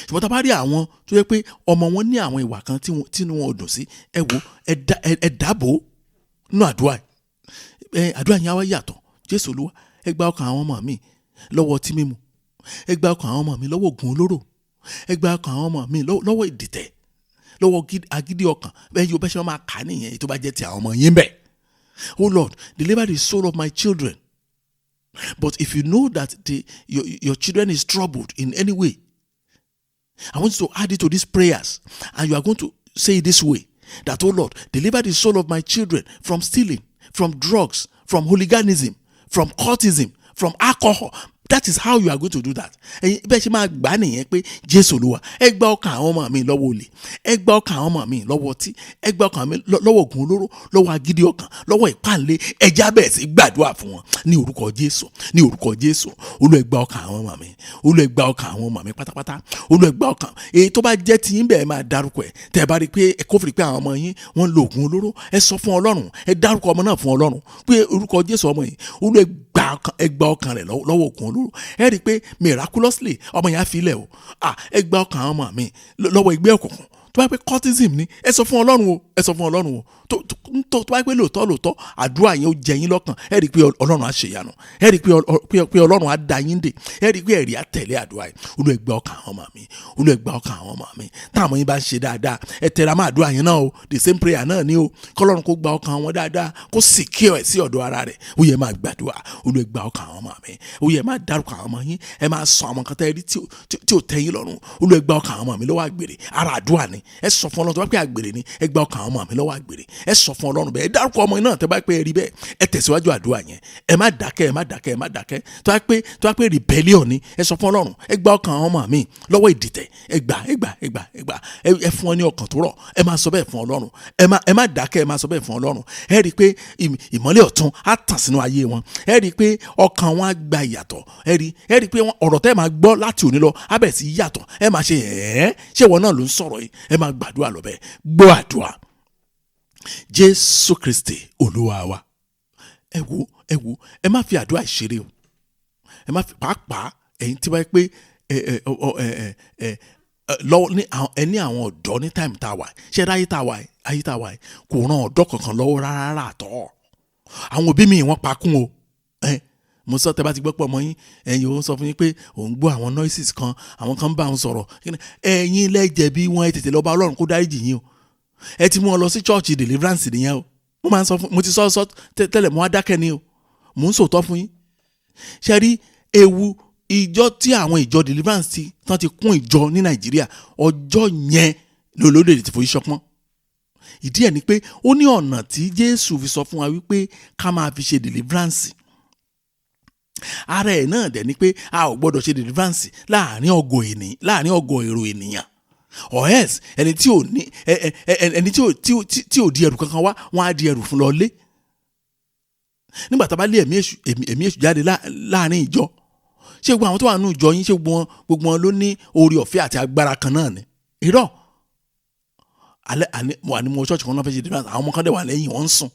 [SPEAKER 3] Ṣùgbọ́n tá a bá rí àwọn tó yẹ pé ọmọ wọn ní àwọn ìwà kan tínú wọn ò dùn sí, ẹ wo, ẹ dáàbò nínú àdúrà. Ẹ àdúrà yẹn á wá yàtọ̀. Jésù Olúwa, ẹ gba ọkàn àwọn ọmọ mi lọ́wọ́ ọtí mímu, ẹ gba ọkàn àwọn ọmọ mi lọ́wọ́ ògùn olóró, ẹ gba ọkàn àwọn ọmọ mi lọ́wọ́ ìdìtẹ̀, lọ́wọ́ agídí ọkàn. Bẹ́ẹ̀ yóò bẹ́ẹ̀ ṣe máa kà á nìyẹn tó bá jẹ́ ti àwọn ọmọ yín bẹ́ẹ̀. Oh Lord, deliver the soul of my children. But if you know that your children is troubled in any way, I want you to add it to these prayers, and you are going to say it this way, that, oh Lord, deliver the soul of my children from stealing, from drugs, from hooliganism, from cultism, from alcohol. That is how you are going to do that. Ẹ̀yin bẹ́ẹ̀ ṣe máa gbà nìyẹn pé Jésù Olúwa, ẹ gba ọkàn àwọn ọmọ mi lọ́wọ́ olè, ẹ gba ọkàn àwọn ọmọ mi lọ́wọ́ ọtí, ẹ gba ọkàn mi lọ́wọ́ ògùn olóró, lọ́wọ́ agídí ọkàn, lọ́wọ́ ìpáǹle. Ẹ já bẹ̀rẹ̀ sí gbàdúrà fún wọn ní orúkọ Jésù, ní orúkọ Jésù. Olúwa, ẹ gba ọkàn àwọn ọmọ mi. Olúwa, ẹ gba ọkàn àwọn ọmọ mi pátápátá. Olúwa, ẹ gba ọkàn. Èyí tó bá jẹ́ tiyín bẹ́ẹ̀, máa dárúkọ ẹ̀. Tẹ́ ẹ bá rí i pé ẹ kófìrí pé àwọn ọmọ yín wọ́n ń lo ògùn olóró, ẹ sọ fún Ọlọ́run, ẹ dárúkọ ọmọ náà fún Ọlọ́run pé orúkọ Jésù, ọmọ yìí, Olúwa, ẹ gba ọkàn rẹ̀ lọ́wọ́ ògùn olóró. Ẹ rí i pé miraculously ọmọ yẹn á fi ilẹ̀ o. Ẹ gba ọkàn àwọn ọmọ mi lọ́wọ́ ẹgbẹ́ òkùnkùn. Tó bá pé cultism ni, ẹ sọ fún Ọlọ́run o, ẹ sọ fún Ọlọ́run o. Tó bá pé lóòótọ́ lóòótọ́ àdúrà yẹn ó jẹ yín lọ́kàn, ẹ rí i pé Ọlọ́run á ṣèyanu, ẹ rí i pé Ọlọ́run á da yín dè, ẹ rí i pé ẹ̀rí á tẹ̀lé àdúrà yẹn. Olúwa, ẹ gba ọkàn àwọn ọmọ mi. Olúwa, ẹ gba ọkàn àwọn ọmọ mi. Táwọn yín bá ń ṣe dáadáa, ẹ tẹra mọ́ àdúrà yẹn náà o. The same prayer náà ni o, kọ́lọ́run kó gba ọkàn wọn dáadáa, kó secure ẹ̀ sí ọ̀dọ̀ ara rẹ̀. Ó yẹ máa gbàdúrà, Olúwa, ẹ gba ọkàn àwọn ọmọ mi. Ó yẹ máa dárúkọ àwọn ọmọ yín, ẹ máa sọ àwọn kan tẹ́ ẹ rí tí ò tẹ́ yín lọ́rùn. Olúwa, ẹ gba ọkàn àwọn ọmọ mi lọ́wọ́ àgbèrè. Ara àdúrà ni. Ẹ sọ fún Ọlọ́run, tó bá pé àgbèrè ni, ẹ gba ọkàn àwọn ọmọ mi lọ́wọ́ àgbèrè. Ẹ sọ fún Ọlọ́run bẹ́ẹ̀, ẹ dárúkọ ọmọ náà tẹ́ bá pé ẹ rí bẹ́ẹ̀. Ẹ tẹ̀síwájú àdúrà yẹn, ẹ má dákẹ́, ẹ má dákẹ́, ẹ má dákẹ́. Tó bá pé rebellion ni, ẹ sọ fún Ọlọ́run, ẹ gba ọkàn àwọn ọmọ mi lọ́wọ́ ìdìtẹ̀, ẹ gbà, ẹ gbà, ẹ gbà, ẹ gbà, ẹ fún ọ ní ọkàn tó rọ̀. Ẹ máa sọ bẹ́ẹ̀ fún Ọlọ́run, ẹ má dákẹ́, ẹ máa sọ bẹ́ẹ̀ fún Ọlọ́run. Ẹ rí i pé ìmọ́lẹ̀ ọ̀tun á tàn sínú ayé wọn. Ẹ rí i pé ọkàn wọn á gba ìyàtọ̀. Ẹ rí i pé ọ̀rọ̀ tẹ́ máa gbọ́ láti òní lọ á bẹ̀rẹ̀ sí yàtọ̀. Ẹ máa ṣe ẹ̀ẹ́, ṣé ìwọ náà ló ń sọ̀rọ̀ yìí? Ẹ máa gbàdúrà lọ bẹ́ẹ̀. Gbọ́ àdúrà, Jésù Kristi Olúwa wa. Ẹ wo, ẹ wo, ẹ má fi àdúrà ṣeré o. Ẹ má fi, pàápàá ẹ̀yin tí wáyé pé ẹ ẹ ọ ẹ ẹ ẹ lọ́wọ́ ní àwọn ẹ ní àwọn ọ̀dọ́ ní time tá a wà. Ṣé ayé tá a wà, ayé tá a wà kò ràn ọ̀dọ́ kankan lọ́wọ́ rárá àtọ́. Àwọn òbí mi wọ́n pakún o. Ẹ mo sọ, tẹ bá ti gbọ́ pé ọmọ yín, ẹ̀yin òun sọ fún yín pé òun gbọ́ àwọn noises kan, àwọn kan bá òun sọ̀rọ̀, ẹ̀yin lẹ́jẹ̀bi wọn. Ẹ tètè lọ bá Ọlọ́run kó dáríjì yín o. Ẹ ti mú ọ lọ sí church deliverance nìyẹn o. Mo máa ń sọ fún, mo ti sọ sọ tẹ́lẹ̀, mo wá dákẹ́ ni o. Mò ń sòótọ́ fún yín. Ṣe rí ewu ìjọ tí àwọn ìjọ deliverance ti tán ti kún ìjọ ní Nàìjíríà, ọjọ́ yẹn lólódè ti forí ṣọpọ́n. Ìdí ẹ̀ ni pé ó ní ọ̀nà tí Jésù fi sọ fún wa wípé ká máa fi ṣe deliverance. Ara ẹ̀ náà dẹ̀ ni pé a ò gbọ́dọ̀ ṣe deliverance láàrin ọgọ̀ ènìyàn, láàrin ọgọ̀ èrò ènìyàn, or else ẹni tí ò ní ẹni tí ò di ẹrù kankan wá, wọ́n á di ẹrù fún lọ lé. Nígbà tá a bá lé ẹ̀mí èṣù jáde láàrin ìjọ, ṣé gbogbo àwọn tó wà nínú ìjọ yín, ṣé gbogbo wọn ló ní oore ọ̀fẹ́ àti agbára kan náà ni? Irọ́. Alẹ́ àní mo wà ní mo ṣọ́ọ̀ṣì kan náà fẹ́ ṣe deliverance, àwọn ọmọ kan dẹ̀ wà lẹ́yìn, wọ́n ń sùn.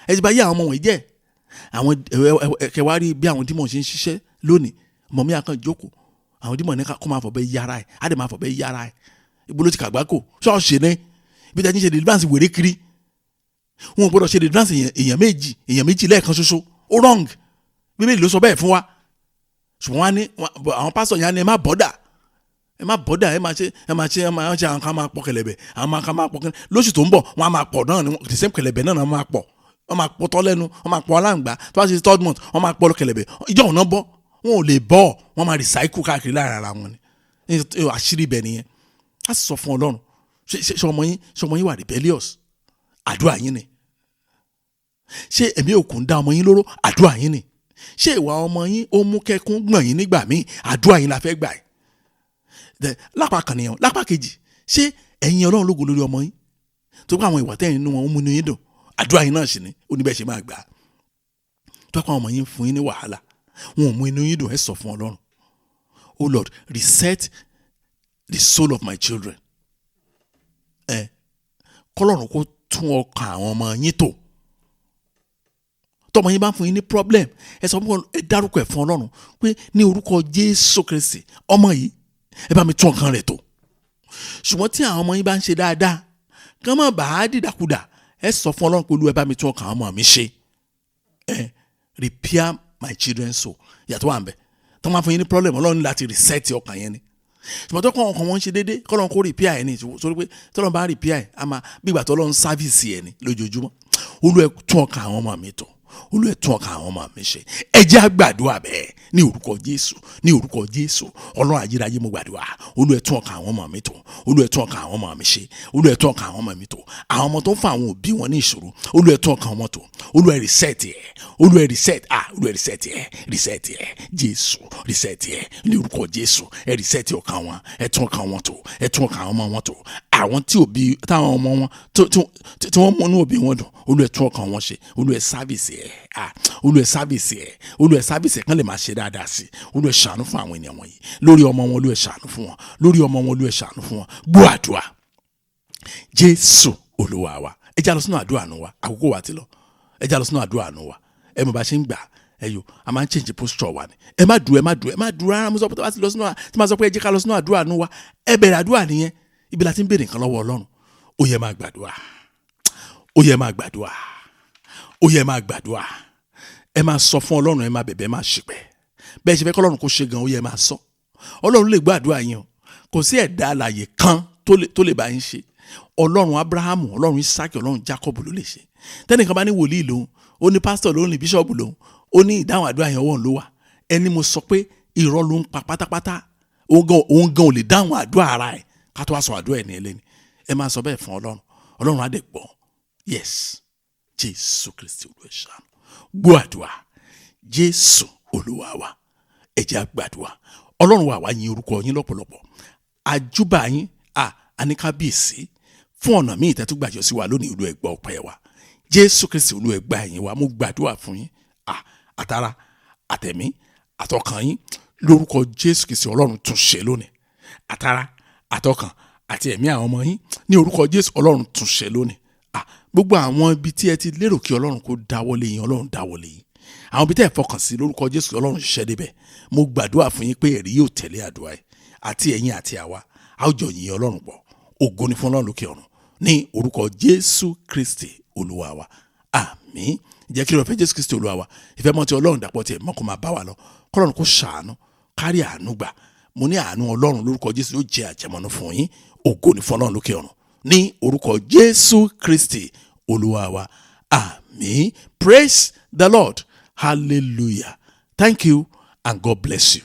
[SPEAKER 3] Ẹ ti bá yé àwọn ọmọ wọ̀nyí jẹ́. Àwọn kẹwàá rí bí àwọn demon ṣe ń ṣiṣẹ́ lónìí. Ọmọ mi àkàn jókòó, àwọn demon ní kó máa fọ̀bẹ yára ẹ̀, á dẹ̀ máa fọ̀bẹ yára ẹ̀. Ibo ló ti kàgbákò? Ṣọ́ọ̀ṣì ni ibi tí a ti ń ṣe deliverance wèrè kiri. Wọn ò gbọ́dọ̀ ṣe deliverance èèyàn méjì lẹ́ẹ̀kan ṣoṣo. Ó wrong, Bíbélì ló sọ bẹ́ẹ̀ fún wa. Ṣùgbọ́n wọn á ní àwọn pásítọ̀ yẹn á ní, ẹ má bother, ẹ má bother, ẹ máa ṣe, ẹ máa ṣe, ẹ máa ṣe. Àwọn kan máa pọ̀ kẹlẹ̀bẹ̀, àwọn kan máa pọ̀ kẹlẹ̀bẹ̀. Lóṣù tó ń bọ̀, wọ́n á máa pọ̀ náà ní the same kẹlẹ̀bẹ̀ náà máa pọ̀. Wọ́n máa pọ̀ tọ́ lẹ́nu, wọ́n máa pọ̀ aláǹgbá. Tó bá ṣe third month, wọ́n máa pọ̀ kẹlẹ̀bẹ̀. Ìjọ òun náà bọ́, wọn ò lè bọ́, wọ́n máa recycle káàkiri láàrin ara wọn ni. Àṣírí ibẹ̀ nìyẹn. A sì sọ fún Ọlọ́run, ṣé ọmọ yín wà rebellious? Àdúrà yín ni. Ṣé ẹ̀mí òkun dá ọmọ yín lóró? Àdúrà yín ni. Ṣé ìwà ọmọ yín ó mú kẹ́kún gbọ̀n yín nígbà míì? Àdúrà yín la fẹ́ gbà ẹ̀ lápá kan nìyẹn. Lápá kejì, ṣé ẹ̀yin Ọlọ́run lógo lórí ọmọ yín tó kọ́ àwọn ìwà tẹ́yìn nínú wọn ó mú inú yín dùn? Àdúrà yín náà sì ni. Ó ní bẹ́ẹ̀ ṣe máa gbà á. Tó kọ́ àwọn ọmọ yín fún yín ní wàhálà, wọn ò mú inú yín dùn, ẹ sọ fún Ọlọ́run, "Oh Lord, reset the soul of my children." Ẹ kọ́lọ́run kó tún ọkàn àwọn ọmọ yín tò. Tọmọ yín bá ń fún yín ní problem, ẹ sọ fún, ẹ dárúkọ ẹ fún Ọlọ́run pé ní orúkọ Jésù Kristi, ọmọ yìí, ẹ bá mi tún ọkàn rẹ̀ tò. Ṣùgbọ́n tí àwọn ọmọ yín bá ń ṣe dáadáa, kán má bàa dìdàkudà, ẹ sọ fún Ọlọ́run pé Olúwa, ẹ bá mi tún ọkàn àwọn ọmọ mi ṣe. Ẹ repair my children's soul. Yàtọ̀ wà ń bẹ̀. Tó máa fún yín ní problem, Ọlọ́run láti reset ọkàn yẹn ni. Ṣùgbọ́n tó kàn ọkàn wọn ń ṣe déédéé, kọ́lọ́n kó repair ẹ̀ ní, sórí pé tọ́lọ́n bá repair ẹ̀, á máa bí ìgbà tọ́lọ́n service ẹ̀ ní lójoojúmọ́. Olúwa, ẹ tún ọkàn àwọn ọmọ mi tò. Olúwa, ẹ tún ọkàn àwọn ọmọ mi ṣe. Ẹ jẹ́ á gbàdúrà bẹ́ẹ̀ ní orúkọ Jésù. Ní orúkọ Jésù, Ọlọ́run ayérayé, mo gbàdúrà. Olúwa, ẹ tún ọkàn àwọn ọmọ mi tò. Olúwa, ẹ tún ọkàn àwọn ọmọ mi ṣe. Olúwa, ẹ tún ọkàn àwọn ọmọ mi tò. Àwọn ọmọ tó ń fa àwọn òbí wọn ní ìṣòro, Olúwa, ẹ tún ọkàn wọn tò. Olúwa, ẹ reset ẹ. Olúwa, ẹ reset. Ah, Olúwa, ẹ reset ẹ, reset ẹ. Jésù, reset ẹ. Ní orúkọ Jésù, ẹ reset ọkàn wọn, ẹ tún ọkàn wọn tò, ẹ tún ọkàn àwọn ọmọ wọn tò. Àwọn tí òbí táwọn ọmọ wọn tí wọ́n mú inú òbí wọn dùn, Olúwa, ẹ tún ọkàn wọn ṣe. Olúwa, ẹ service ẹ. Ah, Olúwa, ẹ service ẹ. Olúwa, ẹ service ẹ kán lè máa ṣe dáadáa sí. Olúwa, ẹ ṣàánú fún àwọn ènìyàn wọ̀nyí lórí ọmọ wọn. Olúwa, ẹ ṣàánú fún wọn lórí ọmọ wọn. Olúwa, ẹ ṣàánú fún wọn. Gbọ́ àdúrà, Jésù Olúwa wa. Ẹ já lọ sínú àdúrà nù wa, àkókò wa ti lọ. Ẹ já lọ sínú àdúrà nù wa. Ẹ mọ̀ bá ṣe ń gbà ẹ yo, a máa ń change posture wa ni. Ẹ má dúró, ẹ má dúró, ẹ má dúró rárá. Mo sọ pé tó bá ti lọ sínú, tí máa sọ pé ẹ jẹ́ ká lọ sínú àdúrà nù wa, ẹ bẹ̀rẹ̀ àdúrà nìyẹn. Ibi la ti ń béèrè nǹkan lọ́wọ́ Ọlọ́run. Ó yẹ máa gbàdúrà, ó yẹ máa gbàdúrà, ó yẹ máa gbàdúrà. Ẹ máa sọ fún Ọlọ́run, ẹ máa bẹ̀bẹ̀, ẹ máa ṣìpẹ̀. Bẹ́ẹ̀ ṣe fẹ́ kọ́lọ́run kó ṣe gan, ó yẹ máa sọ. Ọlọ́run lè gbọ́ àdúrà yín o. Kò sí ẹ̀dá alààyè kan tó lè bá yín ṣe. Ọlọ́run Abrahamu, Ọlọ́run Isaki, Ọlọ́run Jacob ló lè ṣe. Tẹ́nìkan bá ní wòlíì lòun, ó ní pásítọ̀ lòun, ní bíṣọ̀bù lòun, ó ní ìdáhùn àdúrà yẹn ọwọ́ òun ló wà, ẹni mo sọ pé irọ́ ló ń pa pátápátá. Òun gan ò lè dáhùn àdúrà ara ẹ̀, ká tó wá sọ àdúrà ẹ̀ ní ẹlẹ́ni. Ẹ máa sọ bẹ́ẹ̀ fún Ọlọ́run, Ọlọ́run á dẹ̀ gbọ́. Yes, Jésù Kristi, Olúwa, ṣàánú, gbọ́ àdúrà, Jésù Olúwa wa. Ẹ jẹ́ á gbàdúrà. Ọlọ́run wa, wá yin orúkọ yín lọ́pọ̀lọpọ̀. Àjúbà yín, à àníkábíyèsí fún ọ̀nà míì tẹ́túgbàjọ sí wa lónìí. Olúwa, ẹ gbọ́ ọpẹ́ wa. Jésù Kristi, Olúwa, ẹ gbà yín wa. Mo gbàdúrà fún yín, à àtara, àtẹ̀mí, àtọkàn yín, lórúkọ Jésù Kristi, Ọlọ́run tún ṣe lónìí. Àtara, àtọkàn àti ẹ̀mí àwọn ọmọ yín, ní orúkọ Jésù, Ọlọ́run tún ṣe lónìí. À gbogbo àwọn ibi tí ẹ ti lérò kí Ọlọ́run kó dáwọ́lé yín, Ọlọ́run dáwọ́lé yín. Àwọn ibi tẹ́ ẹ fọkàn sí, lórúkọ Jésù, Ọlọ́run ṣiṣẹ́ débẹ̀. Mo gbàdúrà fún yín pé ẹ̀rí yóò tẹ̀lé àdúrà yìí. Àti ẹ̀yin àti àwa, a ó jọ yìn Ọlọ́run pọ̀. Ògo ni fún Ọlọ́run lókè ọ̀run, ní orúkọ Jésù Kristi Olúwa wa, àmín. Jẹ́ kí ìrọ̀fẹ́ Jésù Kristi Olúwa wa, ìfẹ́ mọ́ ti Ọlọ́run, dàpọ̀ tiẹ̀ mọ́, kó máa bá wa lọ. Kọ́lọ́run kó ṣàánú, kárí àánú gbà. Mo ní àánú Ọlọ́run lórúkọ Jésù yóò jẹ́ àjẹmọ́nú fún yín. Ògo ni fún Ọlọ́run lókè ọ̀run, ní orúkọ Jésù Kristi Olúwa wa, àmín. Praise the Lord. Hallelujah. Thank you and God bless you.